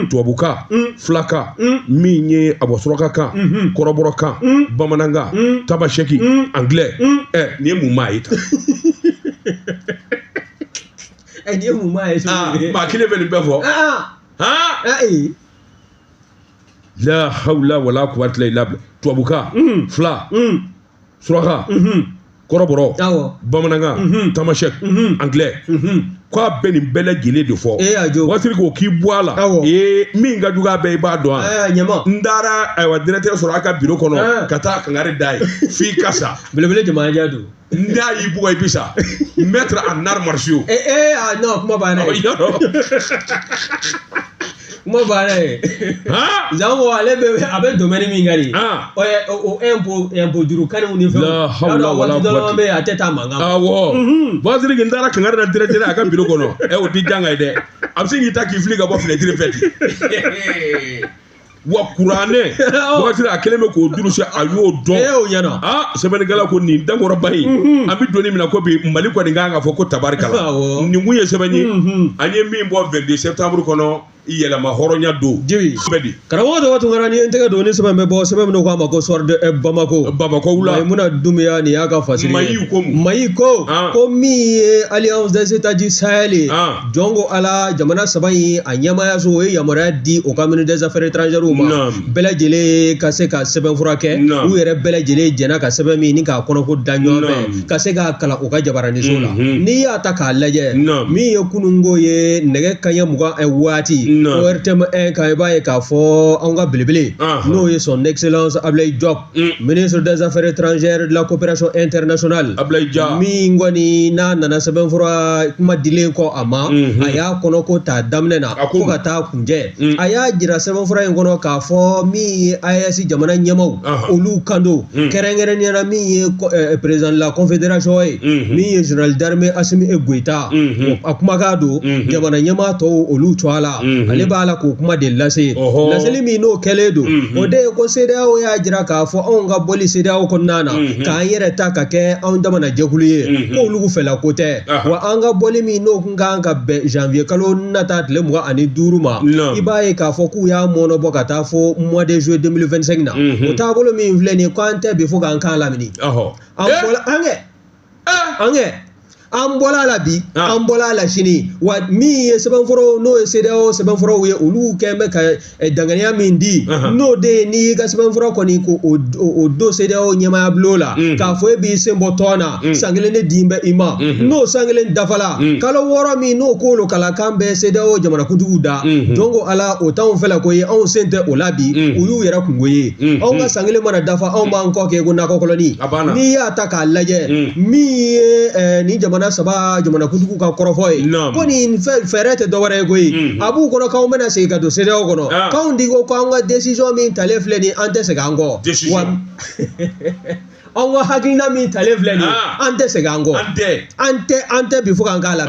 tubabukan, filakan, min ye a bɔ surakakan, kɔrɔbɔrɔkan, bamanankan, tamasɛki, anglais. Ɛ, nin ye mun maa ye tan? Ɛ, nin ye mun maa ye? Maa kelen bɛ nin bɛɛ fɔ. Han, la hawla wala quwwata illa billah. Tubabukan, fila, suraka, kɔrɔbɔrɔ, bamanankan, tamasɛk, anglais, k'a bɛ nin bɛɛ lajɛlen de fɔ. Waati ko k'i bɔ a la, ee, min ka jugu a bɛɛ, i b'a dɔn wa? N taara ayiwa directeur sɔrɔ a ka bureau kɔnɔ ka taa kangari da ye f'i ka sa. Belebele jamanaja don. N'a y'i bugɔ, i bi sa, maître en arts martiaux. Ee, non, kuma banna ye, kuma banna ye. Jango ale bɛ a bɛ domaine min ka di, o impôt juru kariw ni fɛnw. La hawla wala quwwata. Waati dɔ bɛ yen, a tɛ taa mankan. Awɔ, Waati n taara kangari da directeur a ka bureau kɔnɔ. Ɛ, o ti janga ye dɛ, a bɛ se k'i ta k'i fili ka bɔ fenêtre fɛ ten. Wa kuranɛ, wagati a kelen bɛ k'o durusi, a y'o dɔn. E, o ɲɛna. Aa, sɛbɛnnikɛla ko nin dankɔrɔba in, an bɛ don min na ko bi, Mali kɔni kan ka fɔ ko tabarikala. Nin kun ye sɛbɛn ye an ye min bɔ 22 septembre kɔnɔ, yɛlɛma hɔrɔnya don. Jibi. Bɛ di. Karamɔgɔ Daba Tunkara, ni ye n tɛgɛ don ni sɛbɛn bɛ bɔ, sɛbɛn min k'a ma ko Soir de Bamako. Bamakɔ wula. Mayimuna Dumbuya, nin y'a ka fasiri ye. Mayi ko mun? Mayi ko ko min ye Alliance des États du Sahel ye, jɔn ko Ala, jamana saba in a ɲɛmaayaso, o ye yamaruya di o ka ministre des affaires étrangères ma, bɛɛ lajɛlen ka se ka sɛbɛnfura kɛ. U yɛrɛ bɛɛ lajɛlen jɛnna ka sɛbɛn min ni k'a kɔnɔko da ɲɔgɔn fɛ, ka se k'a kalan u ka jabaraniso la. N'i y'a ta k'a lajɛ, min ye kununko ye, nɛgɛ kanɲɛ 20 waati, ORTM 1 kan, i b'a ye k'a fɔ anw ka belebele, n'o ye son excellence Ablaye Diop, ministre des affaires étrangères, de la coopération internationale. Ablaye Dia. Min kɔni n'a nana, sɛbɛnfura kuma dilen kɔ a ma, a y'a kɔnɔko ta daminɛ na fo ka taa kunjɛ. A y'a jira sɛbɛnfura in kɔnɔ k'a fɔ min ye AES jamana ɲɛmaw, olu kan don, kɛrɛnkɛrɛnnenya la min ye président de la confédération ye, min ye général d'armée Assimi Goïta, a kumakan don. Jamana ɲɛmaa tɔw, olu tɔgɔ la, ale b'a la k'o kuma de lase. Laseli min n'o kɛlen don, o de ye ko CEDEAO y'a jira k'a fɔ anw ka bɔli CEDEAO kɔnɔna na, k'an yɛrɛ ta ka kɛ anw damana jɛkulu ye, ko olu fɛla ko tɛ. Wa an ka bɔli min n'o kun kan ka bɛn janvier kalo nata tile 25 ma, i b'a ye k'a fɔ k'u y'a mɔnɔbɔ ka taa fo mois de juillet 2025 na. O taabolo min filɛ nin ye, k'an tɛ bi fo k'an kan lamini. An bɔla an kɛ an kɛ an bɔla la bi, an bɔla la sini. Wa min ye sɛbɛnfuraw, n'o ye CEDEAO sɛbɛnfuraw ye, olu kɛn bɛ ka danganiya min di, n'o de ye n'i y'i ka sɛbɛnfura kɔni ko o don CEDEAO ɲɛmaaya bulon la, k'a fɔ e b'i sen bɔ tɔn na, san kelen de din bɛ i ma. N'o san kelen dafala, kalo 6 min n'o k'olu kalakan bɛ CEDEAO jamanakuntigiw da, jɔn ko Ala, o t'anw fɛla ko ye, anw sen tɛ o la bi, o y'u yɛrɛ kungo ye. Anw ka san kelen mana dafa, anw b'an kɔ kɛ ko nakɔ kɔlɔni. N'i y'a ta k'a lajɛ, min ye nin jamana saba jamanakuntigiw ka kɔrɔfɔ ye, ko nin fɛɛrɛ tɛ dɔwɛrɛ ye koyi, a b'u kɔnɔ k'anw bɛna segin ka don CEDEAO kɔnɔ, k'anw di ko k'anw ka décision min talen filɛ nin, an tɛ segin an kɔ. Wa anw ka hakilina min talen filɛ nin, an tɛ segin an kɔ, an tɛ bi fo k'an k'a la.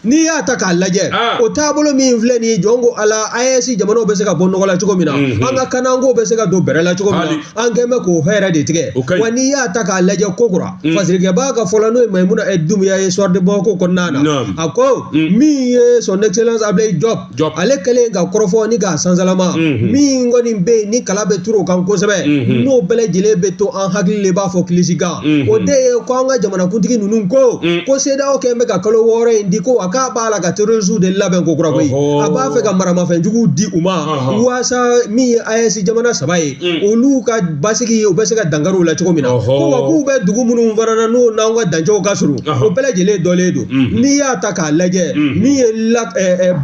N'i y'a ta k'a lajɛ, o taabolo min filɛ nin ye, jɔn ko Ala, AES jamanaw bɛ se ka bɔ nɔgɔ la cogo min na, an ka kananko bɛ se ka don bɛrɛ la cogo min na, an kɛn bɛ k'o hɛrɛ de tigɛ. Wa n'i y'a ta k'a lajɛ ko kura, fasirikɛbaa ka fɔlɔ, n'o ye Mayimuna Dumbuya ye, Soir de Bamako kɔnɔna na, a ko min ye son excellence Ablaye Diop, ale kɛlen ka kɔrɔfɔ ni k'a sansalama, min kɔni bɛ yen ni kala bɛ turu o kan kosɛbɛ, n'o bɛɛ lajɛlen bɛ to an hakili de b'a fɔ kilisi kan, o de ye ko an ka jamanakuntigi ninnu ko CEDEAO kɛn bɛ ka kalo 6 in di, ko wa k'a b'a la ka terroristes de labɛn ko kura koyi, a b'a fɛ ka maramafɛnjuguw di u ma, waasa min ye AES jamana saba ye, olu ka basigi, u bɛ se ka dankari u la cogo min na. Ko wa k'u bɛ dugu minnu fana na, n'o n'anw ka dancɛw ka surun, o bɛɛ lajɛlen dɔlen don. N'i y'a ta k'a lajɛ, min ye lac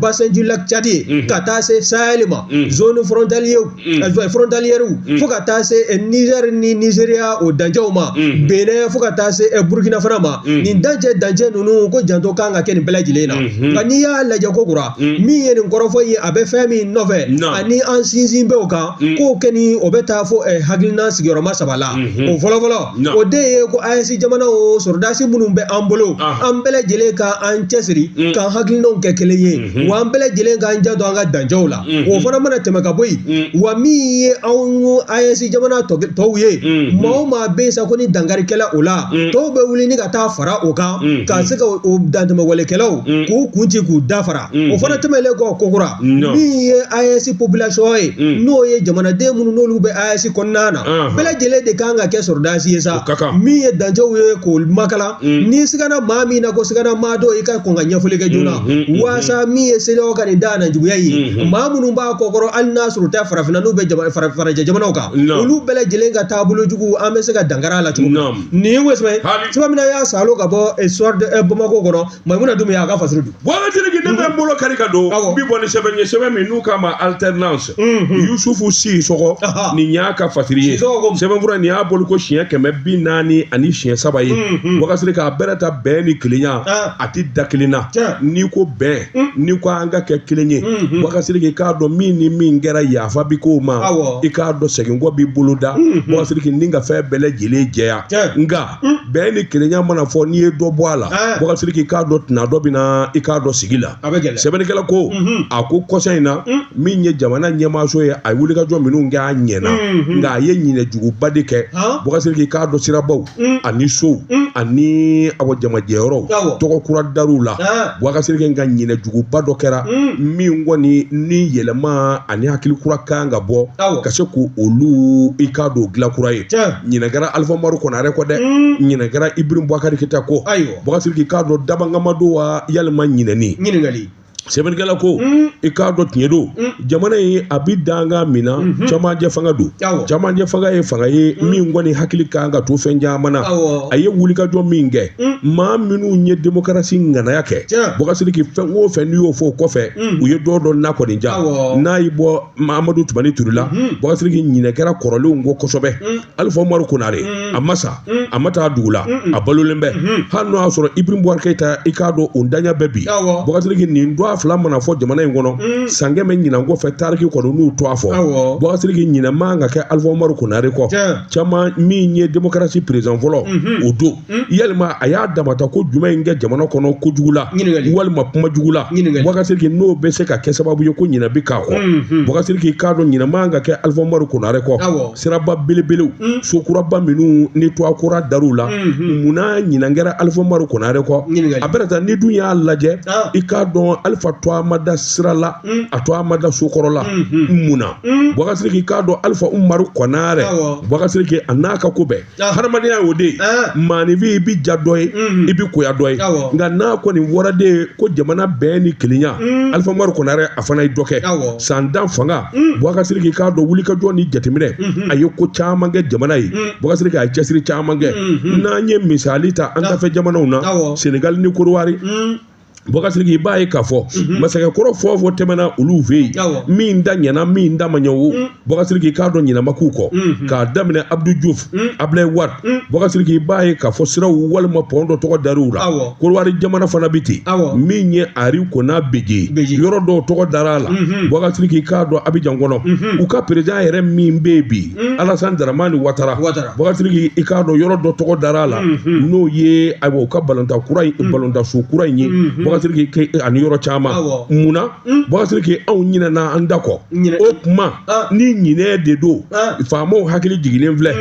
bassin du lac Tchad ye, ka taa se Sahel ma, zone frontalière, fo ka taa se Niger ni Nigeria o dancɛw ma. ma, Benin fo ka taa se Burkina fana ma. Nin dancɛ ninnu ko janto kan ka kɛ nin bɛɛ lajɛlen na. Nka n'i y'a lajɛ ko kura, min ye nin kɔrɔfɔ ye, a bɛ fɛn min nɔfɛ ani an sinsin bɛ o kan, k'o kɛ ni o bɛ taa fo hakilina sigiyɔrɔma saba la. O fɔlɔfɔlɔ, o de ye ko AES jamanaw sɔrɔdasi minnu bɛ an bolo, an bɛɛ lajɛlen ka an cɛsiri k'an hakilinaw kɛ kelen ye, wa an bɛɛ lajɛlen k'an janto an ka dancɛw la. O fana mana tɛmɛ ka bɔ yen, wa min ye anw AES jamana tɔw ye, maa o maa bɛ yen sa ko ni dankari kɛla o la, tɔw bɛ wuli ni ka taa fara o kan ka se ka o dantɛmɛwalekɛlaw k'u kun ci k'u dafara. O fana tɛmɛlen kɔ kokura, min ye AES population ye, n'o ye jamanaden minnu n'olu bɛ AES kɔnɔna na, bɛɛ lajɛlen de kan ka kɛ sɔrɔdasi ye sa. Min ye dancɛw ye k'o makala, ni sigana maa min na ko sigana maa dɔ, i ka kɔn ka ɲɛfɔli kɛ joona, waasa min ye CEDEAO ka nin da na juguya ye, maa minnu b'a kɔkɔrɔ, hali n'a sɔrɔ u tɛ farafinna, n'u bɛ farajɛ jamanaw kan, olu bɛɛ lajɛlen ka taabolo jugu, an bɛ se ka dankari a la cogo min. Nin ye sɛbɛn sɛbɛn min na y'a salo ka bɔ Soir de Bamako kɔnɔ, Maimuna Dumbuya a ka fasiri don. Wagati ne bɛ n bolo kari ka don, n bi bɔ ni sɛbɛn ye, sɛbɛn min n'u k'a ma alternance. Yusufu Sisɔkɔ, nin y'a ka fasiri ye. Sɛbɛnfura nin y'a bolo ko siɲɛ 443 ye. Wakasiri k'a bɛrɛ ta bɛn ni kelenya, a tɛ da kelen na. N'i ko bɛn, n'i ko an ka kɛ kelen ye, Wakasiri k'i k'a dɔn min ni min kɛra yafa bi k'o ma, i k'a dɔn seginkɔ b'i bolo da. Wakasiri k'i ni ka fɛn bɛɛ lajɛlen jɛya. Nka bɛn ni kelenya mana fɔ, n'i ye dɔ bɔ a la, Wakasiri k'i k'a dɔn tɛna dɔ bɛ na i k'a dɔn sigi la. Sɛbɛnnikɛla ko a ko kɔsa in na, min ye jamana ɲɛmaaso ye, a ye wulikajɔ minnu kɛ a ɲɛna, nka a ye ɲinɛ juguba de kɛ. Wakasiri k'i k'a dɔn sirabaw ani sow ani awɔ jamajɛyɔrɔw tɔgɔ kura dar'u la. Wakasiri k'i ka ɲinɛ juguba dɔ kɛra min kɔni ni yɛlɛma ani hakili kura kan ka bɔ ka se k'olu i k'a dɔn dilan kura ye. Ɲinɛ kɛra Alifa Umaru Konare kɔ dɛ, ɲinɛ kɛra Ibrahim Boubacar Keita kɔ. Wakasiri k'i k'a dɔn dabangama don wa yalima ɲinɛni. Ɲininkali. Sɛbɛnnikɛla ko i k'a dɔn tiɲɛ don, jamana in a bɛ dankan min na, camancɛ fanga don. Camancɛ fanga ye fanga ye min kɔni hakili kan ka to fɛn caman na. A ye wulikajɔ min kɛ, maa minnu ye demokarasi ŋanaya kɛ, Wakasiri k'i fɛn o fɛn n'i y'o fɔ o kɔfɛ, u ye dɔ dɔ na kɔni ja. N'a y'i bɔ Amadu Tumani Ture la, Wakasiri k'i ɲinɛ kɛra kɔrɔlenw kɔ kosɛbɛ. Alifa Umaru Konare a ma sa, a ma taa dugu la, a balolen bɛ. Hali n'o y'a sɔrɔ Ibrahim Boubacar Keita i k'a dɔn o daɲa bɛɛ bi. Wakasiri k'i nin dɔ fila mana fɔ jamana in kɔnɔ, san 100 ɲinan kɔfɛ tariki kɔnɔ n'u tɔgɔ fɔ, Wakasiri k'i ɲinɛ man ka kɛ Alifa Umaru Konare kɔ. Caman min ye demokarasi président fɔlɔ o don, yalima a y'a damata ko jumɛn in kɛ jamana kɔnɔ kojugu la walima kuma jugu la, Wakasiri k'i n'o bɛ se ka kɛ sababu ye ko ɲinɛ bi k'a kɔ. Wakasiri k'i k'a dɔn ɲinɛ man ka kɛ Alifa Umaru Konare kɔ. Siraba belebelew, sokuraba minnu ni tɔgɔ kura dar'u la, munna ɲinan kɛra Alifa Umaru Konare kɔ? A bɛna taa ni dun y'a lajɛ, i k'a dɔn Alifa tɔgɔ ma da sira la, a tɔgɔ ma da sokɔrɔ la, munna? Wakasiri k'i k'a dɔn Alifa Umaru Konare, Wakasiri k'i a n'a ka ko bɛɛ hadamadenya y'o de ye. Maaninfin i bi ja dɔ ye, i bi koya dɔ ye, nka n'a kɔni fɔra de ko jamana bɛn ni kelenya, Alifa Umaru Konare a fana ye dɔ kɛ. San 10 fanga, Wakasiri k'i k'a dɔn wulikajɔ ni jateminɛ, a ye ko caman kɛ jamana ye. Wakasiri k'a ye cɛsiri caman kɛ. N'an ye misali ta an dafɛ jamanaw na, Senegali ni Korowari, Wakasiri k'i b'a ye k'a fɔ masakɛkɔrɔ fɔ o fɔ tɛmɛna olu fɛ yen, min da ɲɛna min da ma ɲɛ o, Wakasiri k'i k'a dɔn ɲinɛ ma k'u kɔ. K'a daminɛ Abdou Diouf, Ablaye Wade, Wakasiri k'i b'a ye k'a fɔ siraw walima pɔn dɔ tɔgɔ dar'u la. Korowari jamana fana bi ten, min ye Henri Konan Bédié, yɔrɔ dɔw tɔgɔ dara a la. Wakasiri k'i k'a dɔn Abidjan kɔnɔ, u ka président yɛrɛ min bɛ yen bi, Alassane Dramane Ouattara, Wakasiri k'i k'a dɔn yɔrɔ dɔ tɔgɔ dara a la, n'o ye ayiwa u ka balontan kura in, balontanso kura in ye. Wakasiri k'i ani yɔrɔ caman. Munna Wakasiri k'i anw ɲinɛna an da kɔ? O kuma ni ɲinɛ de don, faamaw hakili jiginnen filɛ.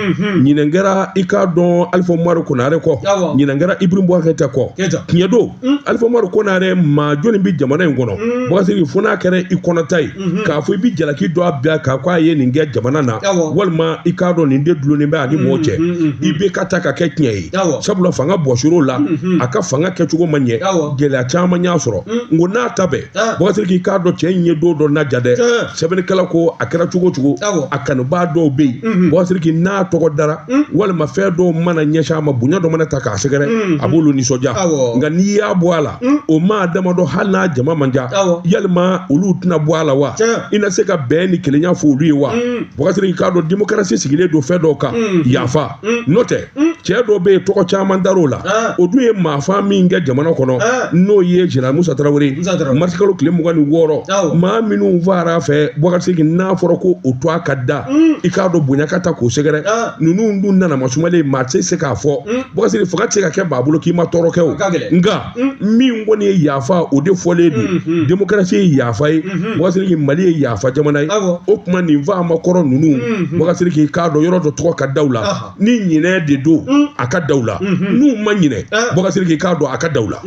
Ɲinɛ kɛra i k'a dɔn Alifa Umaru Konare kɔ, ɲinɛ kɛra Ibrahim Boubacar Keita kɔ. Tiɲɛ don, Alifa Umaru Konare maa jɔnni bɛ jamana in kɔnɔ, Wakasiri fo n'a kɛra i kɔnɔta ye k'a fɔ i bɛ jalaki dɔ a bila k'a ko a ye nin kɛ jamana na, walima i k'a dɔn nin de dulonnen bɛ ani mɔgɔ cɛ, i bɛ ka ta ka kɛ tiɲɛ ye. Sabula fanga bɔsir'o la, a ka fanga kɛcogo ma ɲɛ, gɛlɛya caman y'a sɔrɔ n ko n'a ta bɛɛ Bubakari Sidiki k'a dɔn cɛ in ye don dɔ naja dɛ sɛbɛnnikɛla ko a kɛra cogo cogo a kanubaa dɔw bɛ yen Bubakari Sidiki n'a tɔgɔ dara walima fɛn dɔw mana ɲɛsin a ma bonya dɔ mana ta k'a sɛgɛrɛ a b'olu nisɔndiya nka n'i y'a bɔ a la o maa damadɔ hali n'a jama man ca yalima olu tɛna bɔ a la wa i na se ka bɛn ni kelenya fɔ olu ye wa Bubakari Sidiki k'a dɔn démocratie sigilen don fɛn dɔw kan yafa n'o tɛ cɛ dɔw bɛ yen tɔgɔ caman dar'o la o dun ye maafa min kɛ jamana kɔnɔ n'o ye général Musa Tarawele marisikalo tile 26 maa minnu fara a fɛ Bubakari Sidiki n'a fɔra ko o to a ka da i k'a dɔn bonya ka ta k'o sɛgɛrɛ ninnu dun nana masumalen maa tɛ se k'a fɔ Bubakari Sidiki fanga tɛ se ka kɛ maa bolo k'i ma tɔɔrɔ kɛ o nka min kɔni ye yafa o de fɔlen don démocratie ye yafa ye Bubakari Sidiki Mali ye yafa jamana ye o tuma nin faama kɔrɔ ninnu Bubakari Sidiki k'a dɔn yɔrɔ dɔ tɔgɔ ka da u la ni ɲinɛ de don a ka da u la n'u ma ɲinɛ Bubakari Sidiki k'a dɔn a ka da u la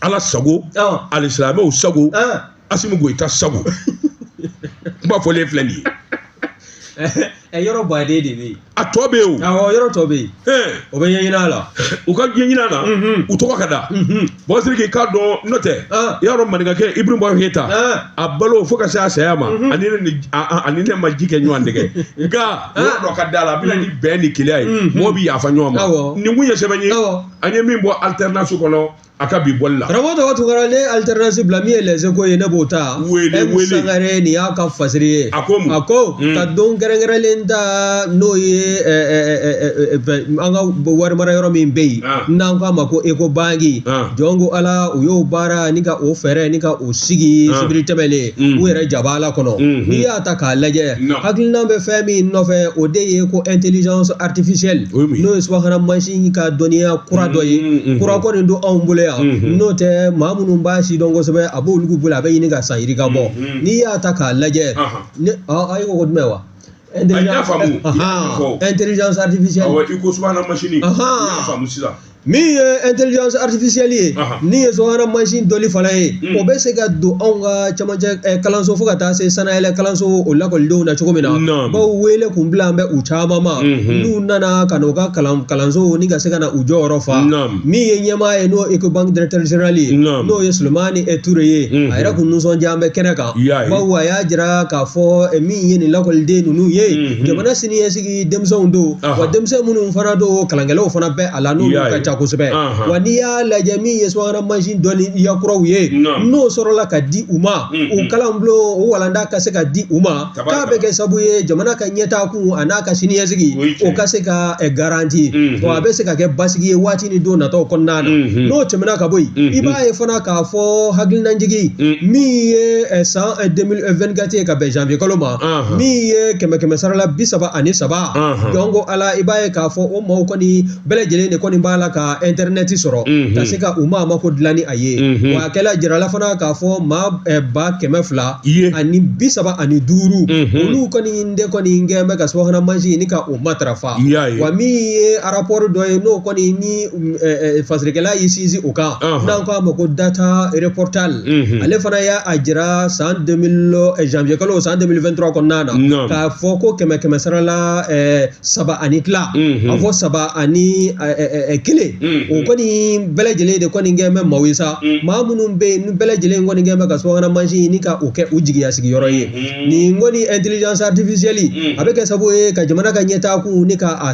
Ala sago alisilamɛw sago Asimi Goyita sago kuma fɔlen filɛ nin ye. Yɔrɔ baden de bɛ yen. A tɔ bɛ yen o. Awɔ, yɔrɔ tɔ bɛ yen. O bɛ ɲɛɲini a la. U ka ɲɛɲini a la. U tɔgɔ ka da. Bubakari Sidiki k'a dɔn n'o tɛ. I y'a dɔn maninkakɛ Ibrahim Boubacar Keita. A balo fo ka se a saya ma. Ani ne ma ji kɛ ɲɔgɔn dɛgɛ. Nka yɔrɔ dɔ ka da la a bɛ na ni bɛn ni kelenya ye. Mɔgɔw bɛ yafa ɲɔgɔn ma. Nin kun ye sɛbɛn ye. An ye min bɔ alternance kɔnɔ. A ka bi bɔli la. Karamɔgɔ tɔgɔ Tunkara ne alternance bila min ye Les Échos ye ne b'o ta. Wele wele. Sangare nin y'a ka fasiri ye. A ko mun? A ko ka don kɛrɛnkɛrɛnlen ta n'o ye an ka wari mara yɔrɔ min bɛ yen n'an k'a ma ko Ecobank. Jɔn ko Ala u y'o baara ni ka o fɛɛrɛ ni ka o sigi sibiri tɛmɛlen u yɛrɛ jabala kɔnɔ. N'i y'a ta k'a lajɛ hakilina bɛ fɛn min nɔfɛ o de ye ko intelligence artificielle n'o ye subahana mansin ka dɔnniya kura dɔ ye kura kɔni don anw bolo yan n'o tɛ maa minnu b'a si dɔn kosɛbɛ a b'olu bolo a bɛ ɲini ka san yirika bɔ n'i y'a ta k'a lajɛ a ye ko jumɛn wa intelligence artificielle i ko subahana mansin faamu sisan min ye intelligence artificielle ye ni ye subahana mansin dɔli fana ye o bɛ se ka don anw ka camancɛ kalanso fo ka taa se sanayɛlɛ kalanso o lakɔlidenw na cogo min na bawo wele kun bila an bɛ u caman ma n'u nana ka n'u ka kalanso ni ka se ka na u jɔyɔrɔ fa min ye ɲɛmaa ye n'o Ecobank directeur général ye n'o ye Sulemani Ture ye a yɛrɛ kun nisɔndiya bɛ kɛnɛ kan bawo a y'a jira k'a fɔ min ye nin lakɔliden ninnu ye jamana siniɲɛsigi denmisɛnw don wa denmisɛn minnu fana don kalankɛlaw fana bɛ a la n'olu ka ca kosɛbɛ wa n'i y'a lajɛ min ye subahana mansin dɔnniya kuraw ye n'o sɔrɔla ka di u ma u kalanbulon o walanda ka se ka di u ma k'a bɛ kɛ sabu ye jamana ka ɲɛtaakun a n'a ka siniɲɛsigi o ka se ka garanti wa a bɛ se ka kɛ basigi ye waati ni don nataw kɔnɔna na n'o tɛmɛna ka bɔ yen i b'a ye fana k'a fɔ hakilinajigi min ye san 2024 ye ka bɛn janvier kalo ma min ye kɛmɛ sarala 33 donc ala i b'a ye k'a fɔ o maaw kɔni bɛɛ lajɛlen de kɔni b'a la ka internet sɔrɔ ka se ka u maa mako dilan ni a ye wa a kɛla jirala fana k'a fɔ maa 235 olu kɔni de kɔni kɛ bɛ ka subahana mansin ni ka o matarafa wa min ye rapport dɔ ye n'o kɔni ni fasirikɛla y'i sinsin o kan n'an k'a ma ko data reportal ale fana y'a jira san 2000 janvier kalo san 2023 kɔnɔna na k'a fɔ ko kɛmɛ sarala 3 ani tila a fɔ 3 ani 1 o kɔni bɛɛ lajɛlen de kɔni kɛ bɛ maaw ye sa maa minnu bɛ yen ni bɛɛ lajɛlen kɔni kɛ bɛ ka subahana mansin ni ka o kɛ u jigiya sigiyɔrɔ ye nin kɔni intelligence artificielle a bɛ kɛ sababu ye ka jamana ka ɲɛtaakun ni ka a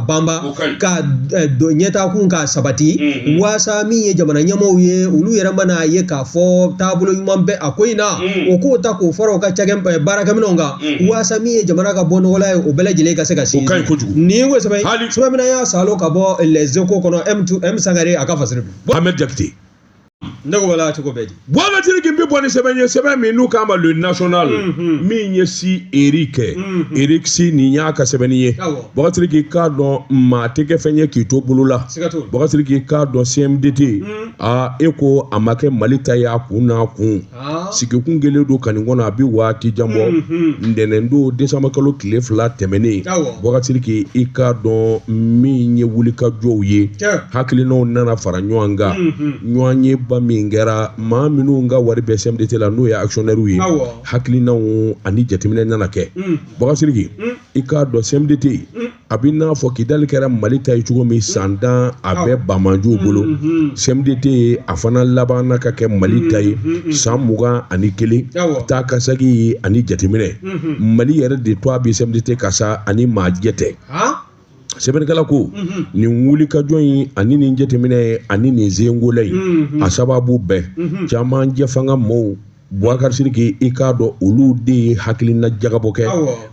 banba ka ɲɛtaakun ka sabati waasa min ye jamana ɲɛmaaw ye olu yɛrɛ mana ye k'a fɔ taabolo ɲuman bɛ a ko in na o k'o ta k'o fara u ka cakɛ baarakɛminɛnw kan waasa min ye jamana ka bɔ nɔgɔla ye o bɛɛ lajɛlen ka se ka sinsin. O ka ɲi kojugu. Nin ko sɛbɛn sɛbɛn min na y'a salo ka bɔ Les Échos kɔnɔ M Sangare a ka fasiri don. Ahmed Jakite. Ne ko wala cogo bɛɛ di. Boubacar Sidiki bɛ bɔ ni sɛbɛn ye sɛbɛn min n'u k'a ma Le National min ye si Eric Eric si nin y'a ka sɛbɛnni ye. Boubacar Sidiki k'a dɔn maa tɛ kɛ fɛn ye k'i to bolo la. Boubacar Sidiki k'a dɔn CMDT aa e ko a ma kɛ Mali ta ye a kun n'a kun. Sigikun kelen don ka nin kɔnɔ a bɛ waati jan bɔ ntɛnɛn don décembre kalo tile 2 tɛmɛnen Boubacar Sidiki i k'a dɔn min ye wulikajɔw ye hakilinaw nana fara ɲɔgɔn kan ɲɔgɔn ye ba min kɛra maa minnu ka wari bɛ CMDT la n'o ye actionnaire ye hakilinaw ani jateminɛ nana kɛ Boubacar Sidiki i k'a dɔn CMDT A bɛ n'a fɔ Kidali kɛra Mali ta ye cogo min san 10 a bɛ banbaanciw bolo, CMDT a fana labanna ka kɛ Mali ta ye san 21, taa ka segin ani jateminɛ. Mali yɛrɛ de to a bɛ CMDT ka sa ani maa jɛ tɛ. Sɛbɛnnikɛla ko nin wulikajɔ in ani nin jateminɛ ani nin senkola in a sababu bɛɛ camancɛ fanga mɔɔw Bubakari Sidiki i k'a dɔn olu de ye hakilina jagabɔ kɛ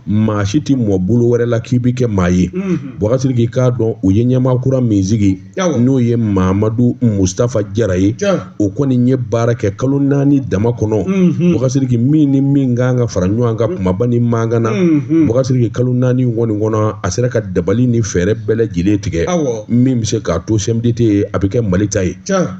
maa si tɛ mɔ bolo wɛrɛ la k'i bɛ kɛ maa ye. Bubakari Sidiki i k'a dɔn u ye ɲɛmaa kura min sigi n'o ye Mamadu Mustafa Jara ye, o kɔni ye baara kɛ kalo 4 dama kɔnɔ. Bubakari Sidiki min ni min kan ka fara ɲɔgɔn kan kumaba ni mankan na, Bubakari Sidiki kalo 4 kɔni kɔnɔ a sera ka dabali ni fɛɛrɛ bɛɛ lajɛlen tigɛ min bɛ se k'a to CMDT a bɛ kɛ Mali ta ye.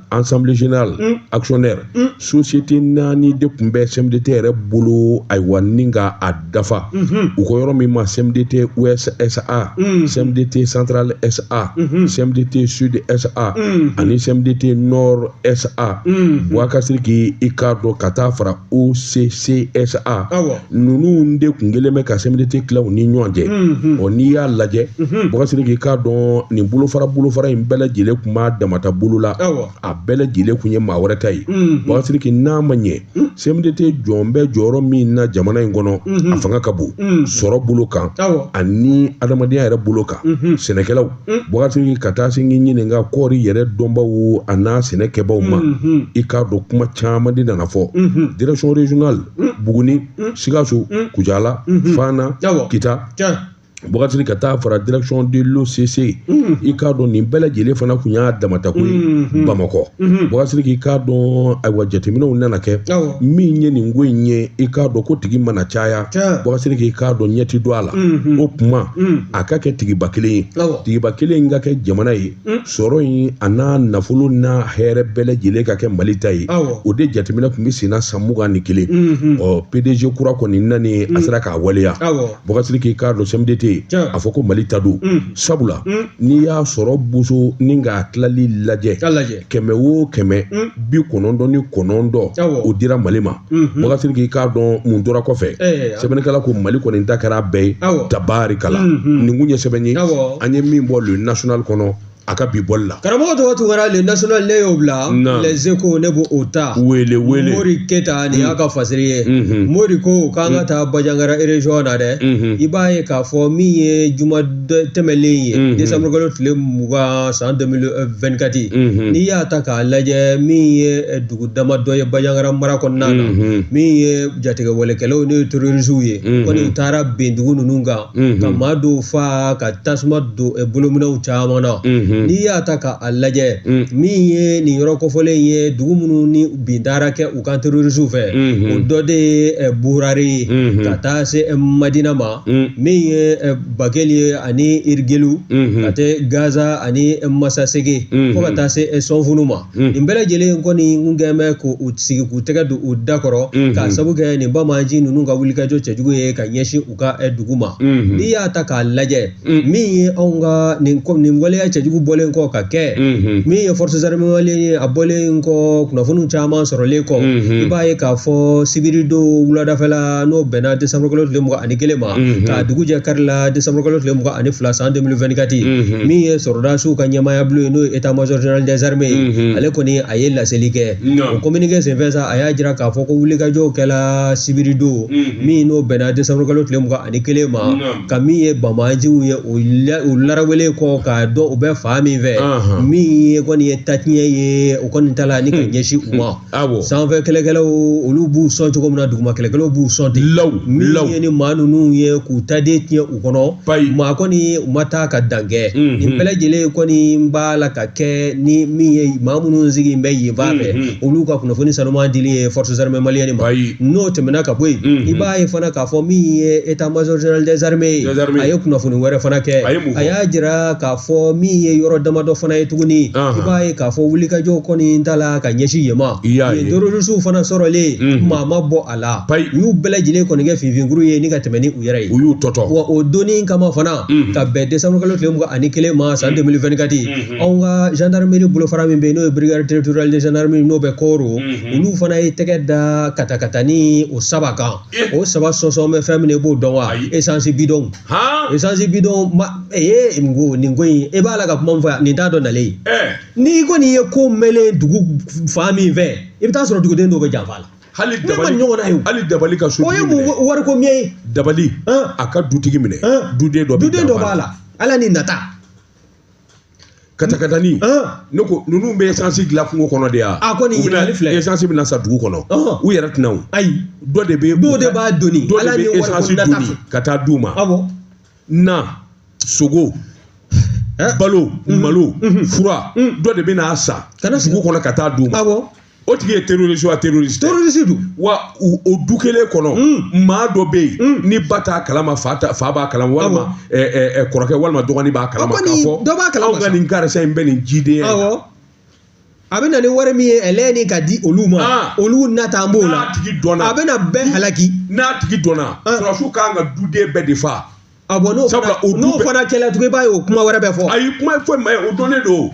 Assemblée générale actionnaire société 4 de tun bɛ CMDT yɛrɛ bolo, ayiwa ni ka a dafa u ko yɔrɔ min ma CMDT Ouest SA, CMDT Central SA, CMDT Sud SA ani CMDT Nord SA. Bubakari Sidiki i k'a dɔn ka taa fara OCC SA, ninnu de tun kɛlen bɛ ka CMDT tila u ni ɲɔgɔn cɛ. Ɔ n'i y'a lajɛ, Bubakari Sidiki i k'a dɔn nin bolofara in bɛɛ lajɛlen tun b'a damata bolo la, a bɛɛ lajɛlen tun ye maa wɛrɛ ta ye. Bubakari Sidiki n'a ma ɲɛ, CMDT jɔn bɛ jɔyɔrɔ min na jamana in kɔnɔ, a fanga ka bon sɔrɔ bolo kan ani adamadenya yɛrɛ bolo kan, sɛnɛkɛlaw. Bubakari Sidiki ka taa se ɲininka kɔɔri yɛrɛ dɔnbaw a n'a sɛnɛkɛbaw ma, i k'a dɔn kuma caman de nana fɔ. Direction régionale Buguni, Sikaso, Kucala, Fana, Kita, Bubakari Sidiki ka taa fara direction de l'OCC, i k'a dɔn nin bɛɛ lajɛlen fana tun y'a damata ko ye Bamakɔ. Bubakari Sidiki i k'a dɔn ayiwa jateminɛw nana kɛ min ye nin ko in ye, i k'a dɔn ko tigi mana caya, Bubakari Sidiki i k'a dɔn ɲɛ ti don a la. O tuma a ka kɛ tigiba kelen ye, tigiba kelen in ka kɛ jamana ye, sɔrɔ in a n'a nafolo n'a hɛrɛ bɛɛ lajɛlen ka kɛ Mali ta ye. O de jateminɛ tun bɛ sen na san 21. Ɔ PDG kura kɔni nani a sera k'a waleya. Bubakari Sidiki i k'a dɔn CMDT a fɔ ko Mali ta don, sabula n'i y'a sɔrɔ boso ni k'a tilali lajɛ, 100 o 100 99 o dira Mali ma. Bubakari Sidiki i k'a dɔn mun tora kɔfɛ. Sɛbɛnnikɛla ko Mali kɔni ta kɛra bɛɛ ye tabarikala. Nin kun ye sɛbɛn ye an ye min bɔ Le National kɔnɔ a ka bi bɔli la. Karamɔgɔ tɔgɔ Tunkara, Le National ne y'o bila, Les Échos ne b'o ta. Wele wele Mori Keyita nin y'a ka fasiri ye. Mori ko k'an ka taa Bandiagara région na dɛ, i b'a ye k'a fɔ min ye juma tɛmɛlen ye décembre kalo tile 20 san 2024, n'i y'a ta k'a lajɛ min ye dugu damadɔ ye Bandiagara mara kɔnɔna na, min ye jatigɛwalekɛlaw n'o ye terroristes ye kɔni u taara bin dugu ninnu kan ka maa dɔw fa ka tasuma don bolominɛw caman na. N'i y'a ta k'a lajɛ min ye nin yɔrɔ kofɔlen ye, dugu minnu ni bin taara kɛ u kan terrorisiw fɛ, o dɔ de ye Burari ye ka taa se Madina ma, min ye Bakeli ye ani Irigelu ka tɛ Gaza ani Masasege fo ka taa se Sɔnfunu ma. Nin bɛɛ lajɛlen kɔni kun kɛn bɛ k'u sigi k'u tɛgɛ don u da kɔrɔ k'a sabu kɛ nin banbaanci ninnu ka wulikajɔ cɛjugu ye ka ɲɛsin u ka dugu ma. N'i y'a ta k'a lajɛ min ye anw ka nin waleya cɛjugu bɔlen kɔ ka kɛ, min ye forces armées maliennes ye a bɔlen kɔ kunnafoniw caman sɔrɔlen kɔ, i b'a ye k'a fɔ sibiri don wuladafɛla n'o bɛnna décembre kalo tile 21 ma k'a dugu jɛ kari la décembre kalo tile 22 san 2024, min ye sɔrɔdasiw ka ɲɛmaaya bulon ye n'o ye état major général des armées ye, ale kɔni a ye laseli kɛ. O communiqué senfɛ sa, a y'a jira k'a fɔ ko wulikajɔw kɛla sibiri don min n'o bɛnna décembre kalo tile 21 ma, ka min ye banbaanciw ye u larawele kɔ k'a dɔn u bɛ fa min fɛ, min ye kɔni ye tatiɲɛ ye o kɔni ta la ni ka ɲɛsin u ma. Sanfɛ kɛlɛkɛlaw olu b'u sɔn cogo min na, duguma kɛlɛkɛlaw b'u sɔn ten. Min ye ni maa ninnu ye k'u taden tiɲɛ u kɔnɔ, maa kɔni u ma taa ka dan kɛ. Nin bɛɛ lajɛlen kɔni b'a la ka kɛ ni min ye maa minnu sigi bɛ yen fan fɛ, olu ka kunnafoni sanuman dili ye forces armées maliennes ma. N'o tɛmɛna ka bɔ yen, i b'a ye fana k'a fɔ min ye état major général des armées ye, a ye kunnafoni wɛrɛ fana kɛ. A y'a jira k'a fɔ min ye yɔrɔ damadɔ fana ye tuguni, i b'a ye k'a fɔ wulikajɔw kɔni ta la ka ɲɛsin yen ma. Yen terrorisiw fana sɔrɔlen, maa ma bɔ a la, u y'u bɛɛ lajɛlen kɔni kɛ finfinkuru ye ni ka tɛmɛ ni u yɛrɛ ye. U y'u tɔtɔ. Wa o donni kama fana, ka bɛn décembre kalo tile 21 ma san 2024, anw ka gendarmerie bolofara min bɛ yen, n'o ye brigade territoriale de gendarmerie, n'o bɛ Koro, olu fana ye tɛgɛ da katakatani o saba kan. O saba sɔsɔ bɛ fɛn min, i b'o dɔn wa? Essence bidon. Essence bidon ma ee, nin ko in, e b'a la ka kuma min fɔ, nin t'a dɔn nalen ye. N'i kɔni ye ko mɛnlen dugu fan min fɛ, i bɛ taa sɔrɔ duguden dɔw bɛ janfa la. Hali dabali ɲɔgɔn na ye. Hali dabali ka so. O ye mun wariko miɲɛ ye? Dabali a ka dutigi minɛ, duden dɔ bɛ duden dɔ b'a la, ala ni nata. Katakatani, ne ko ninnu bɛ essence dilan kungo kɔnɔ de ya? A kɔni ɲininkali filɛ. Essence bɛna sa dugu kɔnɔ, u yɛrɛ tɛna o. Ayi. Dɔ de bɛ dɔw de b'a doni. Dɔ de bɛ essence doni ka taa d'u ma. Awɔ. Na sogo, balo, malo, fura, dɔ de bɛ n'a san dugu kɔnɔ ka taa d'u ma. Awɔ. O tigi ye terroriste wa terroriste? Terroriste don. Wa o du kelen kɔnɔ, maa dɔ bɛ yen, ni ba t'a kalama, fa b'a kalama, walima kɔrɔkɛ walima dɔgɔnin b'a kalama, k'a fɔ dɔ b'a kalama anw ka nin karisa in bɛ nin jidenya in na. A bɛ na ni wari min ye ɛlɛ ni ka di olu ma, olu nata an b'o la. N'a tigi dɔnna, a bɛ na bɛɛ halaki. N'a tigi dɔnna, sɔrɔdasiw kan ka duden bɛɛ de fa. A bɔn, n'o fana kɛla tugun, i b'a ye o kuma wɛrɛ bɛ fɔ. Ayi, kuma foyi ma ye, o dɔnnen don.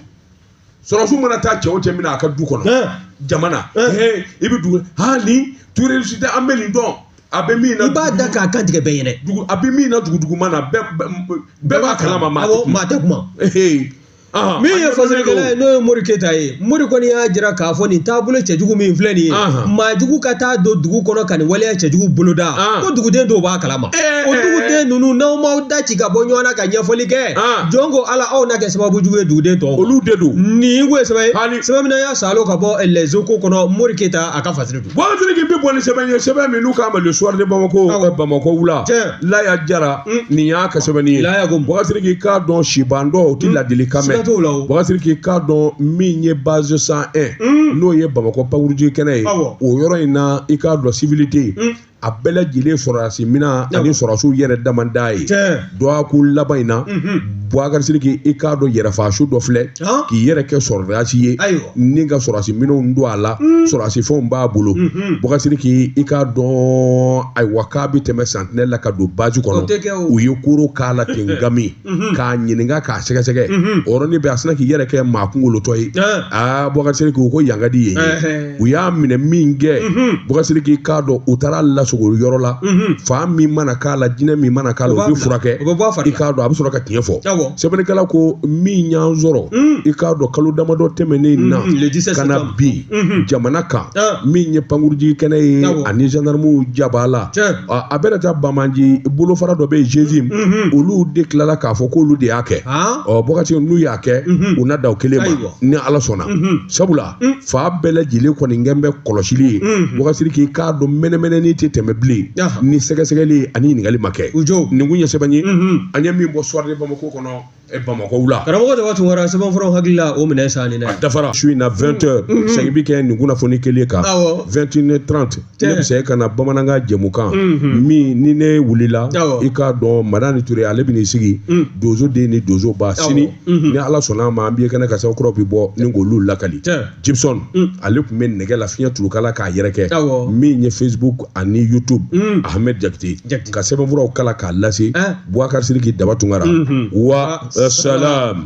Sɔrɔdasiw mana taa cɛ o cɛ minɛ a ka du kɔnɔ, jamana, i bɛ dugu ni terroriste tɛ, an bɛ nin dɔn, a bɛ min na. I b'a da k'a kan tigɛ bɛɛ ɲɛnɛ. A bɛ min na duguduguma na, bɛɛ b'a kalama, maa tɛ kuma. Min ye fasolikɛla ye, n'o ye Mori Keyita ye, Mori kɔni y'a jira k'a fɔ nin taabolo cɛjugu min filɛ nin ye, maajugu ka taa don dugu kɔnɔ ka nin waleya cɛjugu boloda, ko duguden dɔw b'a kalama. O duguden ninnu, n'aw m'aw da ci ka bɔ ɲɔgɔn na ka ɲɛfɔli kɛ, jɔn ko ala, aw na kɛ sababu jugu ye duguden tɔw. Olu de don. Nin ko ye sɛbɛn ye, sɛbɛn min y'a salo ka bɔ Les Échos kɔnɔ, Mori Keyita a ka fasiri don. Bɔnsiriki bɛ bɔ ni sɛbɛn ye, sɛbɛn min n'u k'a ma Le Soir de Bamako, Bamakɔ wula. Laya Jara, nin y'a ka sɛbɛnni ye. Laya ko Bɔnsiriki k'a dɔn sibandɔ o tɛ ladilikan mɛn. Bɔnsiriki k'a dɔn min ye base 101, n'o ye Bamakɔ pankurunjigi kɛnɛ ye, o yɔrɔ in na, i k'a dɔn civilité a bɛɛ lajɛlen sɔrɔdasi minɛn ani sɔrɔdasiw yɛrɛ damanda ye. Dɔgɔkun laban in na, Boubacar Sidiki, i k'a dɔn yɛrɛfasu dɔ filɛ k'i yɛrɛ kɛ sɔrɔdasi ye ni ka sɔrɔdasi minɛnw don a la, sɔrɔdasi fɛnw b'a bolo. Boubacar Sidiki, i k'a dɔn ayiwa k'a bɛ tɛmɛ santinɛ la ka don base kɔnɔ, u ye koro k'a la ten gami k'a ɲininka k'a sɛgɛsɛgɛ, o yɔrɔnin bɛɛ a sina k'i yɛrɛ kɛ maa kunkolotɔ ye. Aa, Boubacar Sidiki, u ko yan ka di yen ye. U y'a minɛ min kɛ, Boubacar Sidiki k'a dɔn u taara lasogo yɔrɔ la, fa min mana k'a la, jinɛ min mana k'a la, o bɛ furakɛ, i k'a dɔn a bɛ sɔrɔ ka tiɲɛ fɔ. Sɛbɛnnikɛla ko min y'an sɔrɔ, i k'a dɔn kalo damadɔ tɛmɛnen na ka na bi jamana kan, min ye pankurunjigi kɛnɛ ye ani gendarmew jaba la, a bɛna taa Bamaji bolofara dɔ bɛ yen, GESIM, olu de tilala k'a fɔ k'olu de y'a kɛ. Ɔ, Boubacar, n'u y'a kɛ, u na da o kelen ma ni Ala sɔnna. Sabula fa bɛɛ lajɛlen kɔni kɛn bɛ kɔlɔsili ye. Boubacar Sidiki, k'a dɔn mɛnɛmɛnɛni tɛ tɛmɛ bilen ni sɛgɛsɛgɛli ani ɲininkali ma kɛ. Nin kun ye sɛbɛn ye an ye min bɔ Soir de Bamako kɔnɔ, Bamakɔ wula. Karamɔgɔ Daba Tunkara, sɛbɛnfuraw hakili la o minɛ sa nin dɛ. A dafara. Su in na 20h, segin bi kɛ nin kunnafoni kelen kan. 21h30, ne bɛ segin ka na bamanankan jɛmukan min ni ne wulila, i k'a dɔn Madani Ture ale bɛ n'i sigi donso den ni donso ba sini, ni Ala sɔnna a ma, an b'i kɛnɛ ka sɛbɛn kuraw bɛ bɔ ni k'olu lakali. Gibson ale tun bɛ nɛgɛ la fiɲɛ tulukala k'a yɛrɛkɛ, min ye Facebook ani YouTube, Ahmed Jakite ka sɛbɛnfuraw kala k'a lase. Boubacar Sidiki Daba Tunkara, wa salam.